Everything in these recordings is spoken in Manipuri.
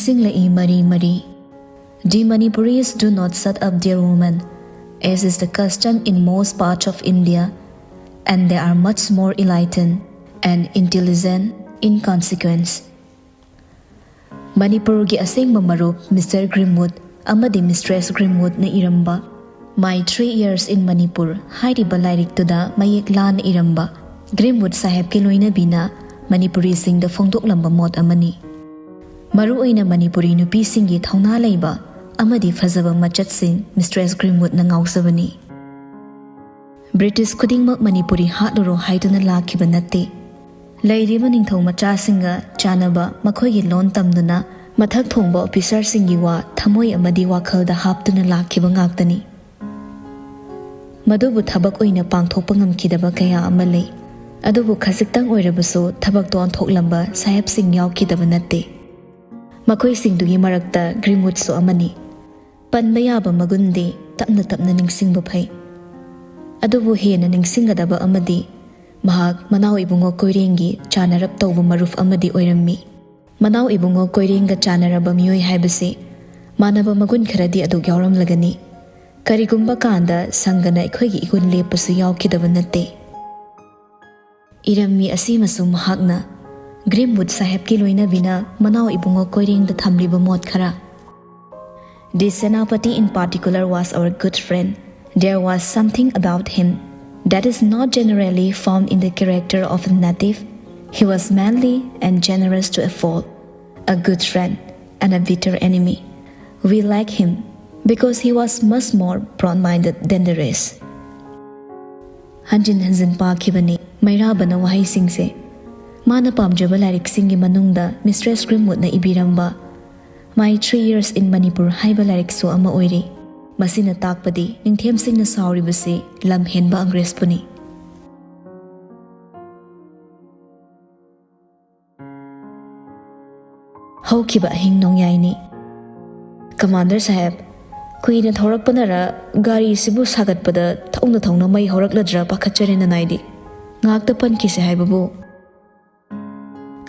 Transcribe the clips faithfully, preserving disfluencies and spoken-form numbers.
ꯁꯤꯡꯂꯛꯏ ꯃꯔꯤ ꯃꯔꯤ. The Manipuris do not shut up their women, as is the custom in most parts of India, and they are much more enlightened and intelligent in consequence. ꯃꯅꯤꯄꯨꯔꯒꯤ ꯑꯁꯦꯡꯕ ꯃꯔꯨꯞ ꯃꯤꯁꯇꯔ ꯒ꯭ꯔꯤꯝꯋꯨꯗ ꯑꯃꯗꯤ ꯃꯤꯁꯇ꯭ꯔꯦꯁ ꯒ꯭ꯔꯤꯝꯋꯨꯗꯅ ꯏꯔꯝꯕ My Three Years in Manipur ꯍꯥꯏꯔꯤꯕ ꯂꯥꯏꯔꯤꯛꯇꯨꯗ ꯃꯌꯦꯛ ꯂꯥꯅ ꯏꯔꯝꯕ ꯒ꯭ꯔꯤꯝꯋꯨꯗ ꯁꯥꯍꯦꯕꯀꯤ ꯂꯣꯏꯅꯕꯤꯅ ꯃꯅꯤꯄꯨꯔꯤꯁꯤꯡꯗ ꯐꯣꯡꯗꯣꯛꯂꯝꯕ ꯃꯣꯠ ꯑꯃꯅꯤ꯫ ꯃꯔꯨꯑꯣꯏꯅ ꯃꯅꯤꯄꯨꯔꯤ ꯅꯨꯄꯤꯁꯤꯡꯒꯤ ꯊꯧꯅꯥ ꯂꯩꯕ ꯑꯃꯗꯤ ꯐꯖꯕ ꯃꯆꯠꯁꯤꯡ ꯃꯤꯁꯇ꯭ꯔꯦꯁ ꯒ꯭ꯔꯤꯝꯋꯨꯗꯅ ꯉꯥꯎꯖꯕꯅꯤ꯫ ꯕ꯭ꯔꯤꯇꯤꯁ ꯈꯨꯗꯤꯡꯃꯛ ꯃꯅꯤꯄꯨꯔꯤ ꯍꯥꯠꯂꯨꯔꯣ ꯍꯥꯏꯗꯨꯅ ꯂꯥꯛꯈꯤꯕ ꯅꯠꯇꯦ꯫ ꯂꯩꯔꯤꯕ ꯅꯤꯡꯊꯧ ꯃꯆꯥꯁꯤꯡꯒ ꯆꯥꯟꯅꯕ ꯃꯈꯣꯏꯒꯤ ꯂꯣꯟ ꯇꯝꯗꯨꯅ ꯃꯊꯛ ꯊꯣꯡꯕ ꯑꯣꯐꯤꯁꯔꯁꯤꯡꯒꯤ ꯋꯥ ꯊꯃꯣꯏ ꯑꯃꯗꯤ ꯋꯥꯈꯜꯗ ꯍꯥꯞꯇꯨꯅ ꯂꯥꯛꯈꯤꯕ ꯉꯥꯛꯇꯅꯤ꯫ ꯃꯗꯨꯕꯨ ꯊꯕꯛ ꯑꯣꯏꯅ ꯄꯥꯡꯊꯣꯛꯄ ꯉꯝꯈꯤꯗꯕ ꯀꯌꯥ ꯑꯃ ꯂꯩ꯫ ꯑꯗꯨꯕꯨ ꯈꯖꯤꯛꯇꯪ ꯑꯣꯏꯔꯕꯁꯨ ꯊꯕꯛꯇ ꯑꯣꯟꯊꯣꯛꯂꯝꯕ ꯁꯥꯍꯦꯕꯁꯤꯡ ꯌꯥꯎꯈꯤꯗꯕ ꯅꯠꯇꯦ꯫ ꯃꯈꯣꯏꯁꯤꯡꯗꯨꯒꯤ ꯃꯔꯛꯇ ꯒ꯭ꯔꯤꯝꯋꯨꯗꯁꯨ ꯑꯃꯅꯤ꯫ ꯄꯟꯕ ꯌꯥꯕ ꯃꯒꯨꯟꯗꯤ ꯇꯞꯅ ꯇꯞꯅ ꯅꯤꯡꯁꯤꯡꯕ ꯐꯩ꯫ ꯑꯗꯨꯕꯨ ꯍꯦꯟꯅ ꯅꯤꯡꯁꯤꯡꯒꯗꯕ ꯑꯃꯗꯤ ꯃꯍꯥꯛ ꯃꯅꯥꯎ ꯏꯕꯨꯡꯉꯣ ꯀꯣꯏꯔꯦꯡꯒꯤ ꯆꯥꯟꯅꯔꯞ ꯇꯧꯕ ꯃꯔꯨꯞ ꯑꯃꯗꯤ ꯑꯣꯏꯔꯝꯃꯤ꯫ ꯃꯅꯥꯎ ꯏꯕꯨꯡꯉꯣ ꯀꯣꯏꯔꯦꯡꯒ ꯆꯥꯟꯅꯔꯕ ꯃꯤꯑꯣꯏ ꯍꯥꯏꯕꯁꯤ ꯃꯥꯟꯅꯕ ꯃꯒꯨꯟ ꯈꯔꯗꯤ ꯑꯗꯨꯛ ꯌꯥꯎꯔꯝꯂꯒꯅꯤ꯫ ꯀꯔꯤꯒꯨꯝꯕ ꯀꯥꯟꯗ ꯁꯪꯒꯅ ꯑꯩꯈꯣꯏꯒꯤ ꯏꯒꯨꯟ ꯂꯦꯞꯄꯁꯨ ꯌꯥꯎꯈꯤꯗꯕ ꯅꯠꯇꯦ꯫ ꯏꯔꯝꯃꯤ ꯑꯁꯤꯃꯁꯨ ꯃꯍꯥꯛꯅ ꯒ꯭ꯔꯤꯝꯋꯨꯗ ꯁꯥꯍꯦꯕꯀꯤ ꯂꯣꯏꯅꯕꯤꯅ ꯃꯅꯥꯎ ꯏꯕꯨꯡꯉꯣ ꯀꯣꯏꯔꯦꯡꯗ ꯊꯝꯂꯤꯕ ꯃꯣꯠ ꯈꯔ. The Senapati in particular was our good friend. There was something about him that is not generally found in the character of a native. He was manly and generous to a fault, a good friend and a bitter enemy. We liked him because he was much more broad-minded than the rest. ꯍꯟꯖꯤꯟ ꯍꯟꯖꯤꯟ ꯄꯥꯈꯤꯕꯅꯤ ꯃꯩꯔꯥꯕꯅ ꯋꯥꯍꯩꯁꯤꯡꯁꯦ꯫ ꯃꯥꯅ ꯄꯥꯝꯖꯕ ꯂꯥꯏꯔꯤꯛꯁꯤꯡꯒꯤ ꯃꯅꯨꯡꯗ mistress ꯒ꯭ꯔꯤꯝꯋꯨꯗꯅ ꯏꯕꯤꯔꯝꯕ My Three Years in Manipur ꯍꯥꯏꯕ ꯂꯥꯏꯔꯤꯛꯁꯨ ꯑꯃ ꯑꯣꯏꯔꯤ꯫ ꯃꯁꯤꯅ ꯇꯥꯛꯄꯗꯤ ꯅꯤꯡꯊꯦꯝꯁꯤꯡꯅ ꯁꯥꯎꯔꯤꯕꯁꯤ ꯂꯝ ꯍꯦꯟꯕ ꯑꯪꯒ꯭ꯔꯦꯖꯄꯨꯅꯤ꯫ ꯍꯧꯈꯤꯕ ꯑꯍꯤꯡ ꯅꯣꯡꯌꯥꯏꯅꯤ꯫ ꯀꯃꯥꯟꯗꯔ ꯁꯥꯍꯦꯕ, ꯀꯨꯏꯅ ꯊꯧꯔꯛꯄꯅꯔ ꯒꯥꯔꯤꯁꯤꯕꯨ ꯁꯥꯒꯠꯄꯗ ꯊꯧꯅ ꯊꯧꯅ ꯃꯩ ꯍꯧꯔꯛꯂꯗ꯭ꯔꯥ ꯄꯥꯈꯠꯆꯔꯦ ꯅꯅꯥꯏꯗꯤ꯫ ꯉꯥꯛꯇ ꯄꯟꯈꯤꯁꯦ ꯍꯥꯏꯕꯕꯨ꯫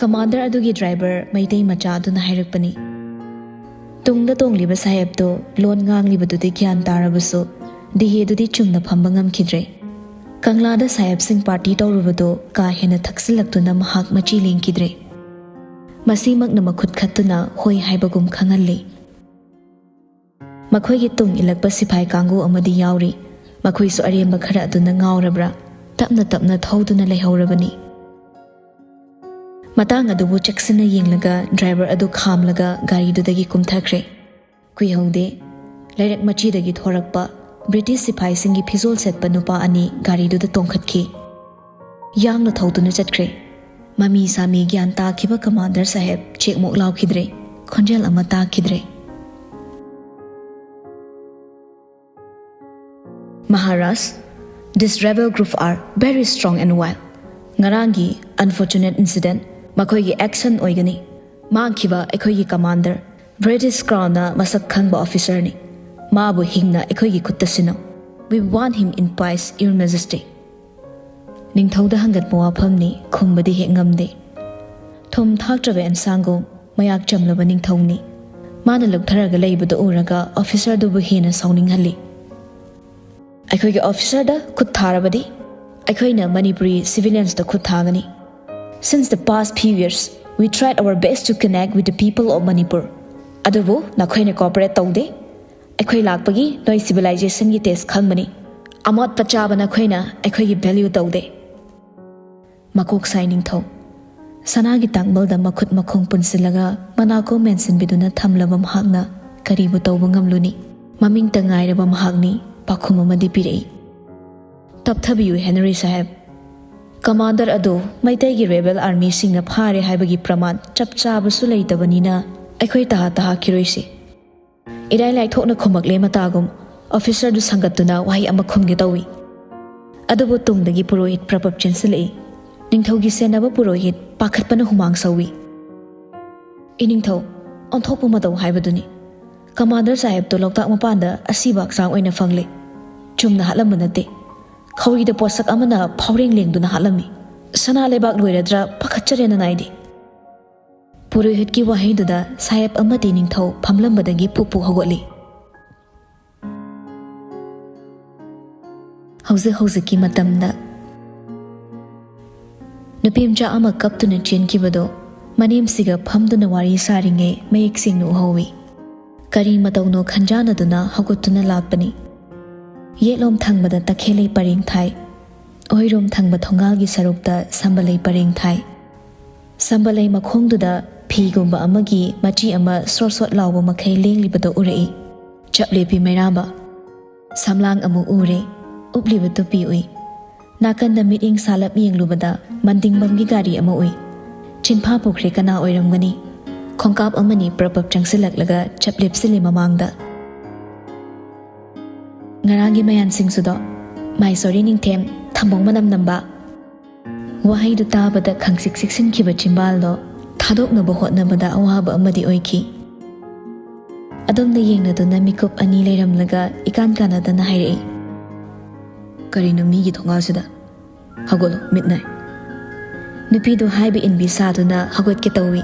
ꯀꯃꯥꯟꯗꯔ ꯑꯗꯨꯒꯤ ꯗ꯭ꯔꯥꯏꯚꯔ ꯃꯩꯇꯩ ꯃꯆꯥ ꯑꯗꯨꯅ ꯍꯥꯏꯔꯛꯄꯅꯤ꯫ ꯇꯨꯡꯗ ꯇꯣꯡꯂꯤꯕ ꯁꯥꯍꯦꯕꯇꯨ ꯂꯣꯟ ꯉꯥꯡꯂꯤꯕꯗꯨꯗꯤ ꯒ꯭ꯌꯥꯟ ꯇꯥꯔꯕꯁꯨ, ꯗꯤꯍꯦꯗꯨꯗꯤ ꯆꯨꯝꯅ ꯐꯝꯕ ꯉꯝꯈꯤꯗ꯭ꯔꯦ꯫ ꯀꯪꯂꯥꯗ ꯁꯥꯍꯦꯕꯁꯤꯡ ꯄꯥꯔꯇꯤ ꯇꯧꯔꯨꯕꯗꯨ ꯀꯥ ꯍꯦꯟꯅ ꯊꯛꯆꯤꯜꯂꯛꯇꯨꯅ ꯃꯍꯥꯛ ꯃꯆꯤ ꯂꯦꯡꯈꯤꯗ꯭ꯔꯦ꯫ ꯃꯁꯤꯃꯛꯅ ꯃꯈꯨꯠ ꯈꯠꯇꯨꯅ ꯍꯣꯏ ꯍꯥꯏꯕꯒꯨꯝ ꯈꯪꯍꯜꯂꯤ꯫ ꯃꯈꯣꯏꯒꯤ ꯇꯨꯡ ꯏꯜꯂꯛꯄ ꯁꯤꯐꯥꯏ ꯀꯥꯡꯕꯨ ꯑꯃꯗꯤ ꯌꯥꯎꯔꯤ꯫ ꯃꯈꯣꯏꯁꯨ ꯑꯔꯦꯝꯕ ꯈꯔ ꯑꯗꯨꯅ ꯉꯥꯎꯔꯕ꯭ꯔꯥ, ꯇꯞꯅ ꯇꯞꯅ ꯊꯧꯗꯨꯅ ꯂꯩꯍꯧꯔꯕꯅꯤ꯫ ꯃꯇꯥꯡ ꯑꯗꯨꯕꯨ ꯆꯦꯛꯁꯤꯟꯅ ꯌꯦꯡꯂꯒ ꯗ꯭ꯔꯥꯏꯚꯔ ꯑꯗꯨ ꯈꯥꯝꯂꯒ ꯒꯥꯔꯤꯗꯨꯗꯒꯤ ꯀꯨꯝꯊꯈ꯭ꯔꯦ꯫ ꯀꯨꯏꯍꯧꯗꯦ, ꯂꯩꯔꯛ ꯃꯆꯤꯗꯒꯤ ꯊꯣꯔꯛꯄ ꯕ꯭ꯔꯤꯇꯤꯁ ꯁꯤꯐꯥꯏꯁꯤꯡꯒꯤ ꯐꯤꯖꯣꯜ ꯁꯦꯠꯄ ꯅꯨꯄꯥ ꯑꯅꯤ ꯒꯥꯔꯤꯗꯨꯗ ꯇꯣꯡꯈꯠꯈꯤ꯫ ꯌꯥꯡꯅ ꯊꯧꯗꯨꯅ ꯆꯠꯈ꯭ꯔꯦ꯫ ꯃꯃꯤ ꯁꯥꯃꯤ ꯒ꯭ꯌꯥꯟ ꯇꯥꯈꯤꯕ ꯀꯃꯥꯟꯗꯔ ꯁꯥꯍꯦꯕ ꯆꯦꯛꯃꯨꯛ ꯂꯥꯎꯈꯤꯗ꯭ꯔꯦ, ꯈꯣꯟꯖꯦꯜ ꯑꯃ ꯇꯥꯈꯤꯗ꯭ꯔꯦ꯫ Maharaj, this rebel group are very strong and wild. ꯉꯔꯥꯡꯒꯤ unfortunate incident ꯃꯈꯣꯏꯒꯤ action ꯑꯣꯏꯒꯅꯤ꯫ ꯃꯥꯡꯈꯤꯕ ꯑꯩꯈꯣꯏꯒꯤ commander, British Crownꯅ ꯃꯁꯛ ꯈꯪꯕ officerꯅꯤ꯫ ꯃꯥꯕꯨ ꯍꯤꯡꯅ ꯑꯩꯈꯣꯏꯒꯤ ꯈꯨꯠꯇ ꯁꯤꯟꯅꯧ꯫ We want him in peace, Your Majesty. ꯅꯤꯡꯊꯧꯗ ꯍꯪꯒꯠꯄ ꯋꯥꯐꯝꯅꯤ, ꯈꯨꯝꯕꯗꯤ ꯍꯦꯛ ꯉꯝꯗꯦ꯫ ꯊꯨꯝ ꯊꯥꯛꯇ꯭ꯔꯕ ꯑꯦꯟꯁꯥꯡꯒꯨꯝ ꯃꯌꯥꯛ ꯆꯝꯂꯕ ꯅꯤꯡꯊꯧꯅꯤ꯫ ꯃꯥꯅ ꯂꯨꯞꯊꯔꯒ ꯂꯩꯕꯗꯨ ꯎꯔꯒ officerꯗꯨꯕꯨ ꯍꯦꯟꯅ ꯁꯥꯎꯅꯤꯡꯍꯜꯂꯤ꯫ ꯑꯩꯈꯣꯏꯒꯤ officerꯗ ꯈꯨꯠ ꯊꯥꯔꯕꯗꯤ ꯑꯩꯈꯣꯏꯅ ꯃꯅꯤꯄꯨꯔꯤ civiliansꯇ ꯈꯨꯠ ꯊꯥꯒꯅꯤ꯫ Since the past few years, we tried our best to connect with the people of Manipur. ꯑꯗꯨꯕꯨ ꯅꯈꯣꯏꯅ cooperate ꯇꯧꯗꯦ꯫ ꯑꯩꯈꯣꯏ ꯂꯥꯛꯄꯒꯤ ꯅꯣꯏ civilizationꯒꯤ taste ꯈꯪꯕꯅꯤ꯫ ꯑꯃꯣꯠꯄ ꯆꯥꯕ ꯅꯈꯣꯏꯅ ꯑꯩꯈꯣꯏꯒꯤ value ꯇꯧꯗꯦ꯫ ꯃꯀꯣꯛ ꯁꯥꯏ ꯅꯤꯡꯊꯧ꯫ ꯁꯅꯥꯒꯤ ꯇꯥꯡꯕꯜꯗ ꯃꯈꯨꯠ ꯃꯈꯣꯡ ꯄꯨꯟꯁꯤꯜꯂꯒ ꯃꯅꯥꯀꯣ ꯃꯦꯟꯁꯤꯟꯕꯤꯗꯨꯅ ꯊꯝꯂꯕ ꯃꯍꯥꯛꯅ ꯀꯔꯤꯕꯨ ꯇꯧꯕ ꯉꯝꯂꯨꯅꯤ? ꯃꯃꯤꯡꯇ ꯉꯥꯏꯔꯕ ꯃꯍꯥꯛꯅꯤ ꯄꯥꯎꯈꯨꯝ ꯑꯃꯗꯤ ꯄꯤꯔꯛꯏ꯫ ꯇꯞꯊꯕꯤꯌꯨ ꯍꯦꯅꯔꯤ ꯁꯥꯍꯦꯕ꯫ Commander ꯑꯗꯨ ꯃꯩꯇꯩꯒꯤ rebel armyꯁꯤꯡꯅ ꯐꯥꯔꯦ ꯍꯥꯏꯕꯒꯤ ꯄ꯭ꯔꯃꯥꯟ ꯆꯞ ꯆꯥꯕꯁꯨ ꯂꯩꯇꯕꯅꯤꯅ ꯑꯩꯈꯣꯏ ꯇꯍꯥ ꯇꯍꯥꯈꯤꯔꯣꯏꯁꯤ꯫ ꯏꯔꯥꯏ ꯂꯥꯏꯊꯣꯛꯅ ꯈꯨꯝꯃꯛꯂꯦ ꯃꯇꯥꯒꯨꯝ officerꯗꯨ ꯁꯪꯒꯠꯇꯨꯅ ꯋꯥꯍꯩ ꯑꯃ ꯈꯨꯝꯒꯦ ꯇꯧꯏ꯫ ꯑꯗꯨꯕꯨ ꯇꯨꯡꯗꯒꯤ ꯄꯨꯔꯣꯍꯤꯠ ꯄ꯭ꯔꯄꯞ ꯆꯦꯟꯁꯤꯜꯂꯛꯏ꯫ ꯅꯤꯡꯊꯧꯒꯤ ꯁꯦꯟꯅꯕ ꯄꯨꯔꯣꯍꯤꯠ ꯄꯥꯈꯠꯄꯅ ꯍꯨꯃꯥꯡ ꯁꯧꯏ꯫ ꯏꯅꯤꯡꯊꯧ, ꯑꯣꯟꯊꯣꯛꯄ ꯃꯇꯧ ꯍꯥꯏꯕꯗꯨꯅꯤ꯫ Commander ꯁꯥꯍꯦꯕꯇꯨ ꯂꯣꯛꯇꯥꯛ ꯃꯄꯥꯟꯗ ꯑꯁꯤꯕ ꯍꯛꯆꯥꯡ ꯑꯣꯏꯅ ꯐꯪꯂꯦ꯫ ꯆꯨꯝꯅ ꯍꯥꯠꯂꯝꯕ ꯅꯠꯇꯦ꯫ ꯈꯧꯔꯤꯗ ꯄꯣꯠꯁꯛ ꯑꯃꯅ ꯐꯥꯎꯔꯦꯡ ꯂꯦꯡꯗꯨꯅ ꯍꯥꯠꯂꯝꯃꯤ꯫ ꯁꯅꯥ ꯂꯩꯕꯥꯛ ꯂꯣꯏꯔꯗ꯭ꯔꯥ ꯄꯥꯈꯠꯆꯔꯦ ꯅꯅꯥꯏꯗꯤ꯫ ꯄꯨꯔꯣꯍꯤꯠꯀꯤ ꯋꯥꯍꯩꯗꯨꯗ ꯁꯥꯍꯦꯕ ꯑꯃꯗꯤ ꯅꯤꯡꯊꯧ ꯐꯝꯂꯝꯕꯗꯒꯤ ꯄꯨꯛ ꯄꯨꯛ ꯍꯧꯒꯠꯂꯤ꯫ ꯍꯧꯖꯤꯛ ꯍꯧꯖꯤꯛꯀꯤ ꯃꯇꯝꯗ ꯅꯨꯄꯤ ꯃꯆꯥ ꯑꯃ ꯀꯞꯇꯨꯅ ꯆꯦꯟꯈꯤꯕꯗꯣ ꯃꯅꯦꯝꯁꯤꯒ ꯐꯝꯗꯨꯅ ꯋꯥꯔꯤ ꯁꯥꯔꯤꯉꯩ ꯃꯌꯦꯛ ꯁꯦꯡꯅ ꯎꯍꯧꯏ꯫ ꯀꯔꯤ ꯃꯇꯧꯅꯣ ꯈꯟꯖꯥꯟꯅꯗꯨꯅ ꯍꯧꯒꯠꯇꯨꯅ ꯂꯥꯛꯄꯅꯤ꯫ ꯌꯦꯠꯂꯣꯝ ꯊꯪꯕꯗ ꯇꯈꯦꯜꯂꯩ ꯄꯔꯦꯡ ꯊꯥꯏ꯫ ꯑꯣꯏꯔꯣꯝ ꯊꯪꯕ ꯊꯣꯡꯒꯥꯜꯒꯤ ꯁꯔꯨꯛꯇ ꯁꯝꯕꯂꯩ ꯄꯔꯦꯡ ꯊꯥꯏ꯫ ꯁꯝꯕꯂꯩ ꯃꯈꯣꯡꯗꯨꯗ ꯐꯤꯒꯨꯝꯕ ꯑꯃꯒꯤ ꯃꯆꯤ ꯑꯃ ꯁ꯭ꯔꯣꯠ ꯁ꯭ꯔꯣꯠ ꯂꯥꯎꯕ ꯃꯈꯩ ꯂꯦꯡꯂꯤꯕꯗꯣ ꯎꯔꯛꯏ꯫ ꯆꯞ ꯂꯦꯞꯄꯤ ꯃꯩꯔꯥꯕ꯫ ꯁꯝꯂꯥꯡ ꯑꯃꯨꯛ ꯎꯔꯦ꯫ ꯎꯞꯂꯤꯕ ꯇꯨꯄꯤ ꯎꯏ꯫ ꯅꯥꯀꯟꯗ ꯃꯤꯠꯌꯦꯡ ꯁꯥꯂꯞ ꯌꯦꯡꯂꯨꯕꯗ ꯃꯟꯗꯤꯡꯕꯝꯒꯤ ꯒꯥꯔꯤ ꯑꯃ ꯎꯏ꯫ ꯆꯤꯟꯐꯥ ꯄꯨꯈ꯭ꯔꯦ, ꯀꯅꯥ ꯑꯣꯏꯔꯝꯒꯅꯤ? ꯈꯣꯡꯀꯥꯞ ꯑꯃꯅꯤ ꯄ꯭ꯔꯞ ꯄ꯭ꯔꯞ ꯆꯪꯁꯤꯜꯂꯛꯂꯒ ꯆꯞ ꯂꯦꯞꯁꯤꯜꯂꯤ ꯃꯃꯥꯡꯗ꯫ "ꯉꯔꯥꯡꯒꯤ ꯃꯌꯥꯝꯁꯤꯡꯁꯨꯗꯣ, ꯃꯥꯏ ꯁꯣꯔꯤ ꯅꯤꯡꯊꯦꯝ, ꯊꯝꯕꯧ ꯃꯅꯝ ꯅꯝꯕ"꯫ ꯋꯥꯍꯩꯗꯨ ꯇꯥꯕꯗ ꯈꯪꯁꯤꯛ ꯁꯤꯛꯁꯤꯟꯈꯤꯕ ꯆꯤꯝꯕꯥꯜꯗꯣ ꯊꯥꯗꯣꯛꯅꯕ ꯍꯣꯠꯅꯕꯗ ꯑꯋꯥꯕ ꯑꯃꯗꯤ ꯑꯣꯏꯈꯤ꯫ ꯑꯗꯣꯝꯗ ꯌꯦꯡꯅꯗꯨꯅ ꯃꯤꯀꯨꯞ ꯑꯅꯤ ꯂꯩꯔꯝꯂꯒ ꯏꯀꯥꯟ ꯀꯥꯟꯅꯗꯅ ꯍꯥꯏꯔꯛꯏ, "ꯀꯔꯤꯅꯣ ꯃꯤꯒꯤ ꯊꯣꯡꯒꯥꯜꯁꯤꯗ? ꯍꯧꯒꯠꯂꯣ, ꯃꯤꯠ ꯅꯥꯏ"꯫ ꯅꯨꯄꯤꯗꯨ ꯍꯥꯏꯕ ꯏꯟꯕꯤ ꯁꯥꯗꯨꯅ ꯍꯧꯒꯠꯀꯦ ꯇꯧꯏ꯫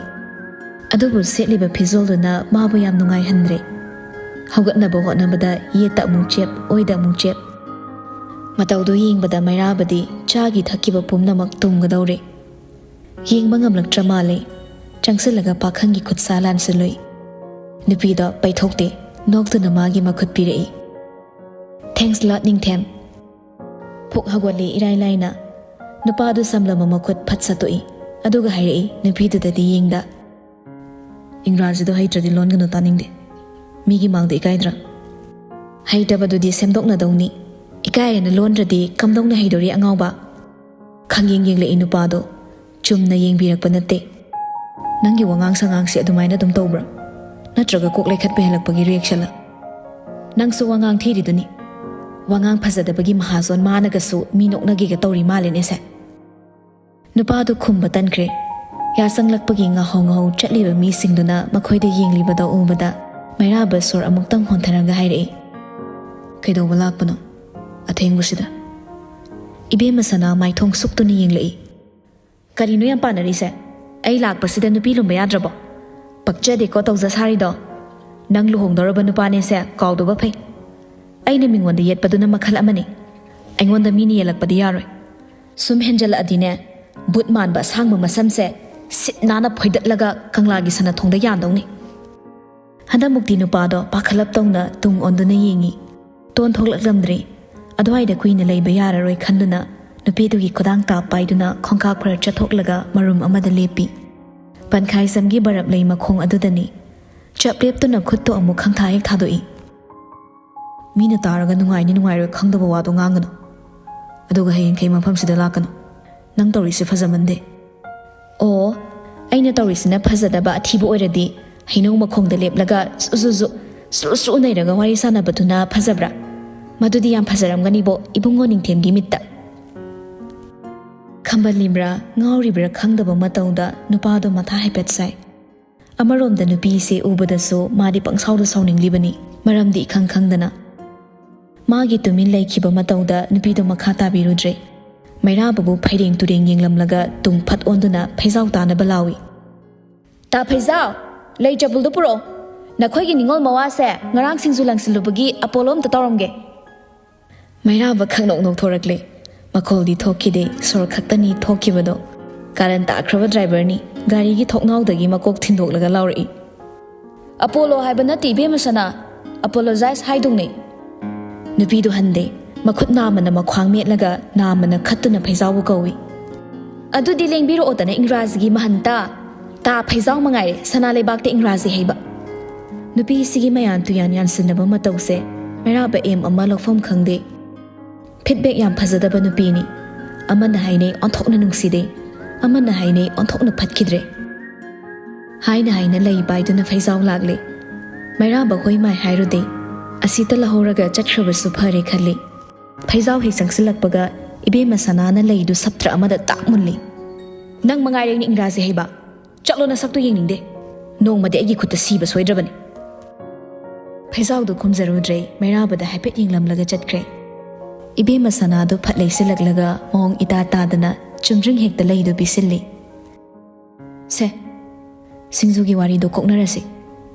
ꯑꯗꯨꯕꯨ ꯁꯦꯠꯂꯤꯕ ꯐꯤꯖꯣꯜꯗꯨꯅ ꯃꯥꯕꯨ ꯌꯥꯝ ꯅꯨꯡꯉꯥꯏꯍꯟꯗ꯭ꯔꯦ꯫ ꯍꯧꯒꯠꯅꯕ ꯍꯣꯠꯅꯕꯗ ꯌꯦꯠꯇ ꯑꯃꯨꯛ ꯆꯦꯞ, ꯑꯣꯏꯗ ꯑꯃꯨꯛ ꯆꯦꯞ꯫ ꯃꯇꯧꯗꯨ ꯌꯦꯡꯕꯗ ꯃꯩꯔꯥꯕꯗꯤ ꯆꯥꯒꯤ ꯊꯛꯈꯤꯕ ꯄꯨꯝꯅꯃꯛ ꯇꯨꯝꯒꯗꯧꯔꯦ꯫ ꯌꯦꯡꯕ ꯉꯝꯂꯛꯇ꯭ꯔ ꯃꯥꯜꯂꯦ꯫ ꯆꯪꯁꯤꯜꯂꯒ ꯄꯥꯈꯪꯒꯤ ꯈꯨꯠꯁꯥ ꯂꯥꯟꯁꯤꯜꯂꯨꯏ꯫ ꯅꯨꯄꯤꯗꯣ ꯄꯩꯊꯣꯛꯇꯦ, ꯅꯣꯛꯇꯨꯅ ꯃꯥꯒꯤ ꯃꯈꯨꯠ ꯄꯤꯔꯛꯏ꯫ "Thanks lot, ꯅꯤꯡꯊꯦꯝ"꯫ ꯄꯨꯛ ꯍꯧꯒꯠꯂꯤ ꯏꯔꯥꯏ ꯂꯥꯏꯅ꯫ ꯅꯨꯄꯥꯗꯨ ꯁꯝꯂꯕ ꯃꯈꯨꯠ ꯐꯠ ꯁꯠꯇꯣꯛꯏ꯫ ꯑꯗꯨꯒ ꯍꯥꯏꯔꯛꯏ, ꯅꯨꯄꯤꯗꯨꯗꯗꯤ ꯌꯦꯡꯗ, "ꯏꯪꯒ꯭ꯔꯥꯖꯤꯗꯣ ꯍꯩꯇ꯭ꯔꯗꯤ ꯂꯣꯟꯒꯅꯨ, ꯇꯥꯅꯤꯡꯗꯦ꯫ ꯃꯤꯒꯤ ꯃꯥꯡꯗ ꯏꯀꯥꯏꯗ꯭ꯔꯥ?" "ꯍꯩꯇꯕꯗꯨꯗꯤ ꯁꯦꯝꯗꯣꯛꯅꯗꯧꯅꯤ꯫ ꯏꯀꯥꯏꯔꯦꯅ ꯂꯣꯟꯗ꯭ꯔꯗꯤ ꯀꯝꯗꯧꯅ ꯍꯩꯗꯣꯔꯤ, ꯑꯉꯥꯎꯕ?" ꯈꯪꯌꯦꯡ ꯌꯦꯡꯂꯛꯏ ꯅꯨꯄꯥꯗꯣ꯫ ꯆꯨꯝꯅ ꯌꯦꯡꯕꯤꯔꯛꯄ ꯅꯠꯇꯦ꯫ "ꯅꯪꯒꯤ ꯋꯥꯉꯥꯡ ꯁꯉꯥꯡꯁꯤ ꯑꯗꯨꯃꯥꯏꯅ ꯑꯗꯨꯝ ꯇꯧꯕ꯭ꯔꯥ? ꯅꯠꯇ꯭ꯔꯒ ꯀꯣꯛ ꯂꯩꯈꯠꯄ ꯍꯦꯜꯂꯛꯄꯒꯤ ꯔꯤꯌꯦꯛꯁꯟꯂ? ꯅꯪꯁꯨ ꯋꯥꯉꯥꯡ ꯊꯤꯔꯤꯗꯨꯅꯤ꯫ ꯋꯥꯉꯥꯡ ꯐꯖꯗꯕꯒꯤ ꯃꯍꯥꯖꯣꯟ ꯃꯥꯅꯒꯁꯨ ꯃꯤ ꯅꯣꯛꯅꯒꯦꯒ ꯇꯧꯔꯤ ꯃꯥꯜꯂꯦꯅꯦꯁꯦ"꯫ ꯅꯨꯄꯥꯗꯨ ꯈꯨꯝꯕ ꯇꯟꯈ꯭ꯔꯦ꯫ ꯌꯥꯆꯪꯂꯛꯄꯒꯤ ꯉꯥꯍꯧ ꯉꯥꯍꯧ ꯆꯠꯂꯤꯕ ꯃꯤꯁꯤꯡꯗꯨꯅ ꯃꯈꯣꯏꯗ ꯌꯦꯡꯂꯤꯕꯗꯣ ꯎꯕꯗ ꯃꯩꯔꯥꯕ ꯁꯣꯔ ꯑꯃꯨꯛꯇꯪ ꯍꯣꯟꯊꯔꯒ ꯍꯥꯏꯔꯛꯏ, "ꯀꯩꯗꯧꯕ ꯂꯥꯛꯄꯅꯣ ꯑꯊꯦꯡꯕꯁꯤꯗ?" ꯏꯕꯦꯝꯃ ꯁꯅꯥ ꯃꯥꯏꯊꯣꯡ ꯁꯨꯛꯇꯨꯅ ꯌꯦꯡꯂꯛꯏ꯫ "ꯀꯔꯤꯅꯣ ꯌꯥꯝ ꯄꯥꯅꯔꯤꯁꯦ? ꯑꯩ ꯂꯥꯛꯄꯁꯤꯗ ꯅꯨꯄꯤ ꯂꯨꯝꯕ ꯌꯥꯗ꯭ꯔꯕꯣ? ꯄꯛꯆꯗꯦꯀꯣ ꯇꯧꯖ ꯁꯥꯔꯤꯗꯣ꯫ ꯅꯪ ꯂꯨꯍꯣꯡꯗꯧꯔꯕ ꯅꯨꯄꯥꯅꯦꯁꯦ ꯀꯥꯎꯗꯕ ꯐꯩ꯫ ꯑꯩꯅ ꯃꯤꯉꯣꯟꯗ ꯌꯦꯠꯄꯗꯨꯅ ꯃꯈꯜ ꯑꯃꯅꯤ꯫ ꯑꯩꯉꯣꯟꯗ ꯃꯤꯅ ꯌꯦꯜꯂꯛꯄꯗꯤ ꯌꯥꯔꯣꯏ꯫ ꯁꯨꯝ ꯍꯦꯟꯖꯜꯂꯛꯑꯗꯤꯅꯦ, ꯕꯨꯠ ꯃꯥꯟꯕ ꯑꯁꯥꯡꯕ ꯃꯁꯝꯁꯦ ꯁꯤꯠ ꯅꯥꯟꯅ ꯐꯣꯏꯗꯠꯂꯒ ꯀꯪꯂꯥꯒꯤ ꯁꯅꯥꯊꯣꯡꯗ ꯌꯥꯟꯗꯧꯅꯤ꯫ ꯍꯟꯗꯛꯃꯨꯛꯇꯤ ꯅꯨꯄꯥꯗꯣ ꯄꯥꯈꯠꯂꯞ ꯇꯧꯅ ꯇꯨꯡ ꯑꯣꯟꯗꯨꯅ ꯌꯦꯡꯉꯤ꯫ ꯇꯣꯟ ꯊꯣꯛꯂꯛꯂꯝꯗ꯭ꯔꯦ꯫ ꯑꯗꯨꯋꯥꯏꯗ ꯀꯨꯏꯅ ꯂꯩꯕ ꯌꯥꯔꯔꯣꯏ ꯈꯟꯗꯨꯅ ꯅꯨꯄꯤꯗꯨꯒꯤ ꯈꯨꯗꯥꯡ ꯇꯥꯞ ꯄꯥꯏꯗꯨꯅ ꯈꯣꯡꯀꯥꯞ ꯈꯔ ꯆꯠꯊꯣꯛꯂꯒ ꯃꯔꯨꯝ ꯑꯃꯗ ꯂꯦꯞꯄꯤ꯫ ꯄꯟꯈꯥꯏꯖꯝꯒꯤ ꯕꯔꯞ ꯂꯩ ꯃꯈꯣꯡ ꯑꯗꯨꯗꯅꯤ꯫ ꯆꯞ ꯂꯦꯞꯇꯨꯅ ꯈꯨꯠꯇꯣ ꯑꯃꯨꯛ ꯈꯪꯊꯥ ꯍꯦꯛ ꯊꯥꯗꯣꯛꯏ꯫ "ꯃꯤꯅ ꯇꯥꯔꯒ ꯅꯨꯡꯉꯥꯏꯅꯤ ꯅꯨꯡꯉꯥꯏꯔꯣꯏ ꯈꯪꯗꯕ ꯋꯥꯗꯣ ꯉꯥꯡꯒꯅꯨ꯫ ꯑꯗꯨꯒ ꯍꯌꯦꯡꯈꯩ ꯃꯐꯝꯁꯤꯗ ꯂꯥꯛꯀꯅꯨ꯫ ꯅꯪ ꯇꯧꯔꯤꯁꯦ ꯐꯖꯃꯟꯗꯦ꯫" "ꯑꯣ, ꯑꯩꯅ ꯇꯧꯔꯤꯁꯤꯅ ꯐꯖꯗꯕ ꯑꯊꯤꯕ ꯑꯣꯏꯔꯗꯤ ꯍꯩꯅꯧ ꯃꯈꯣꯡꯗ ꯂꯦꯞꯂꯒ ꯖꯨ ꯖꯨ ꯖꯨ, ꯁ꯭ꯔꯨ ꯁ꯭ꯔꯨ ꯅꯩꯔꯒ ꯋꯥꯔꯤ ꯁꯥꯟꯅꯕꯗꯨꯅ ꯐꯖꯕ꯭ꯔꯥ? ꯃꯗꯨꯗꯤ ꯌꯥꯝ ꯐꯖꯔꯝꯒꯅꯤꯕꯣ ꯏꯕꯨꯡꯉꯣ ꯅꯤꯡꯊꯦꯝꯒꯤ ꯃꯤꯠꯇ꯫" ꯈꯝꯕꯜꯂꯤꯕ꯭ꯔꯥ ꯉꯥꯎꯔꯤꯕ꯭ꯔꯥ ꯈꯪꯗꯕ ꯃꯇꯧꯗ ꯅꯨꯄꯥꯗꯣ ꯃꯊꯥ ꯍꯥꯏꯐꯦꯠ ꯁꯥꯏ꯫ ꯑꯃꯔꯣꯝꯗ ꯅꯨꯄꯤꯁꯦ ꯎꯕꯗꯁꯨ ꯃꯥꯗꯤ ꯄꯪꯁꯥꯎꯗ ꯁꯥꯎꯅꯤꯡꯂꯤꯕꯅꯤ, ꯃꯔꯝꯗꯤ ꯏꯈꯪ ꯈꯪꯗꯅ꯫ ꯃꯥꯒꯤ ꯇꯨꯃꯤꯟ ꯂꯩꯈꯤꯕ ꯃꯇꯧꯗ ꯅꯨꯄꯤꯗꯣ ꯃꯈꯥ ꯇꯥꯕꯤꯔꯨꯗ꯭ꯔꯦ꯫ ꯃꯩꯔꯥꯕꯕꯨ ꯐꯩꯔꯦꯡ ꯇꯨꯔꯦꯡ ꯌꯦꯡꯂꯝꯂꯒ ꯇꯨꯡ ꯐꯠ ꯑꯣꯟꯗꯨꯅ ꯐꯩꯖꯥꯎ ꯇꯥꯅꯕ ꯂꯥꯎꯏ꯫ "ꯇꯥ ꯐꯩꯖꯥꯎ, ꯂꯩ ꯆꯕꯨꯜꯗꯨ ꯄꯨꯔꯛꯑꯣ꯫ ꯅꯈꯣꯏꯒꯤ ꯅꯤꯉꯣꯜ ꯃꯋꯥꯁꯦ ꯉꯔꯥꯡ ꯁꯤꯡꯖꯨ ꯂꯪꯁꯤꯜꯂꯨꯕꯒꯤ ꯑꯄꯣꯂꯣ ꯑꯝꯇ ꯇꯧꯔꯝꯒꯦ꯫" ꯃꯩꯔꯥꯕ ꯈꯪꯅꯣꯛ ꯅꯣꯛꯊꯣꯔꯛꯂꯦ꯫ ꯃꯈꯣꯜꯗꯤ ꯊꯣꯛꯈꯤꯗꯦ, ꯁꯣꯔ ꯈꯛꯇꯅꯤ ꯊꯣꯛꯈꯤꯕꯗꯣ꯫ ꯀꯥꯔꯟ ꯇꯥꯈ꯭ꯔꯕ ꯗ꯭ꯔꯥꯏꯚꯔꯅꯤ꯫ ꯒꯥꯔꯤꯒꯤ ꯊꯣꯛꯅꯥꯎꯗꯒꯤ ꯃꯀꯣꯛ ꯊꯤꯟꯗꯣꯛꯂꯒ ꯂꯥꯎꯔꯛꯏ꯫ "ꯑꯄꯣꯂꯣ ꯍꯥꯏꯕ ꯅꯠꯇꯦ ꯏꯕꯦꯝꯃ ꯁꯅꯥ, ꯑꯄꯣꯂꯣꯖꯥꯏꯁ ꯍꯥꯏꯗꯧꯅꯦ꯫" ꯅꯨꯄꯤꯗꯨ ꯍꯟꯗꯦ꯫ ꯃꯈꯨꯠ ꯅꯥꯝꯃꯅ ꯃꯈ꯭ꯋꯥꯡ ꯃꯦꯠꯂꯒ ꯅꯥꯝꯃꯅ ꯈꯠꯇꯨꯅ ꯐꯩꯖꯥꯎꯕꯨ ꯀꯧꯏ꯫ "ꯑꯗꯨꯗꯤ ꯂꯦꯡꯕꯤꯔꯛꯑꯣꯗꯅ ꯏꯪꯒ꯭ꯔꯥꯖꯤꯒꯤ ꯃꯍꯟꯇ꯫ ꯇꯥ ꯐꯩꯖꯥꯎ ꯃꯉꯥꯏꯔꯦ ꯁꯅꯥ ꯂꯩꯕꯥꯛꯇ ꯏꯪꯒ꯭ꯔꯥꯖꯤ ꯍꯩꯕ꯫" ꯅꯨꯄꯤꯁꯤꯒꯤ ꯃꯌꯥꯟ ꯇꯨꯌꯥꯟ ꯌꯥꯟꯁꯤꯟꯅꯕ ꯃꯇꯧꯁꯦ ꯃꯩꯔꯥꯕ ꯑꯦꯝ ꯑꯃ ꯂꯧꯐꯝ ꯈꯪꯗꯦ꯫ ꯐꯤꯗꯕꯦꯛ ꯌꯥꯝ ꯐꯖꯗꯕ ꯅꯨꯄꯤꯅꯤ꯫ ꯑꯃꯅ ꯍꯥꯏꯅꯩ ꯑꯣꯟꯊꯣꯛꯅ ꯅꯨꯡꯁꯤꯗꯦ, ꯑꯃꯅ ꯍꯥꯏꯅꯩ ꯑꯣꯟꯊꯣꯛꯅ ꯐꯠꯈꯤꯗ꯭ꯔꯦ꯫ ꯍꯥꯏꯅ ꯍꯥꯏꯅ ꯂꯩ ꯄꯥꯏꯗꯨꯅ ꯐꯩꯖꯥꯎ ꯂꯥꯛꯂꯦ꯫ ꯃꯩꯔꯥꯕ ꯍꯣꯏ ꯃꯥꯏ ꯍꯥꯏꯔꯨꯗꯦ꯫ ꯑꯁꯤꯇ ꯂꯧꯍꯧꯔꯒ ꯆꯠꯈ꯭ꯔꯕꯁꯨ ꯐꯔꯦ ꯈꯜꯂꯤ꯫ ꯐꯩꯖꯥꯎ ꯍꯦꯛ ꯆꯪꯁꯤꯜꯂꯛꯄꯒ ꯏꯕꯦꯝꯃ ꯁꯅꯥꯅ ꯂꯩꯗꯨ ꯁꯞꯇ꯭ꯔ ꯑꯃꯗ ꯇꯥꯛ ꯃꯨꯜꯂꯤ꯫ "ꯅꯪ ꯃꯉꯥꯏꯔꯦ ꯏꯪꯒ꯭ꯔꯥꯖꯤ ꯍꯩꯕ꯫ ꯆꯠꯂꯣ, ꯅꯁꯛꯇꯨ ꯌꯦꯡꯅꯤꯡꯗꯦ꯫ ꯅꯣꯡꯃꯗꯤ ꯑꯩꯒꯤ ꯈꯨꯠꯇ ꯁꯤꯕ ꯁꯣꯏꯗ꯭ꯔꯕꯅꯤ꯫" ꯐꯩꯖꯥꯎꯗꯨ ꯈꯨꯝꯖꯔꯨꯗ꯭ꯔꯦ, ꯃꯩꯔꯥꯕꯗ ꯍꯥꯏꯐꯦꯠ ꯌꯦꯡꯂꯝꯂꯒ ꯆꯠꯈ꯭ꯔꯦ꯫ ꯏꯕꯦꯝꯃ ꯁꯅꯥꯗꯨ ꯐꯠ ꯂꯩꯁꯤꯜꯂꯛꯂꯒ ꯃꯑꯣꯡ ꯏꯇꯥ ꯇꯥꯗꯅ ꯆꯨꯝꯗ꯭ꯔꯤꯡ ꯍꯦꯛꯇ ꯂꯩꯗꯨ ꯄꯤꯁꯤꯜꯂꯤ꯫ ꯁꯦ, ꯁꯤꯡꯖꯨꯒꯤ ꯋꯥꯔꯤꯗꯣ ꯀꯣꯛꯅꯔꯁꯤ꯫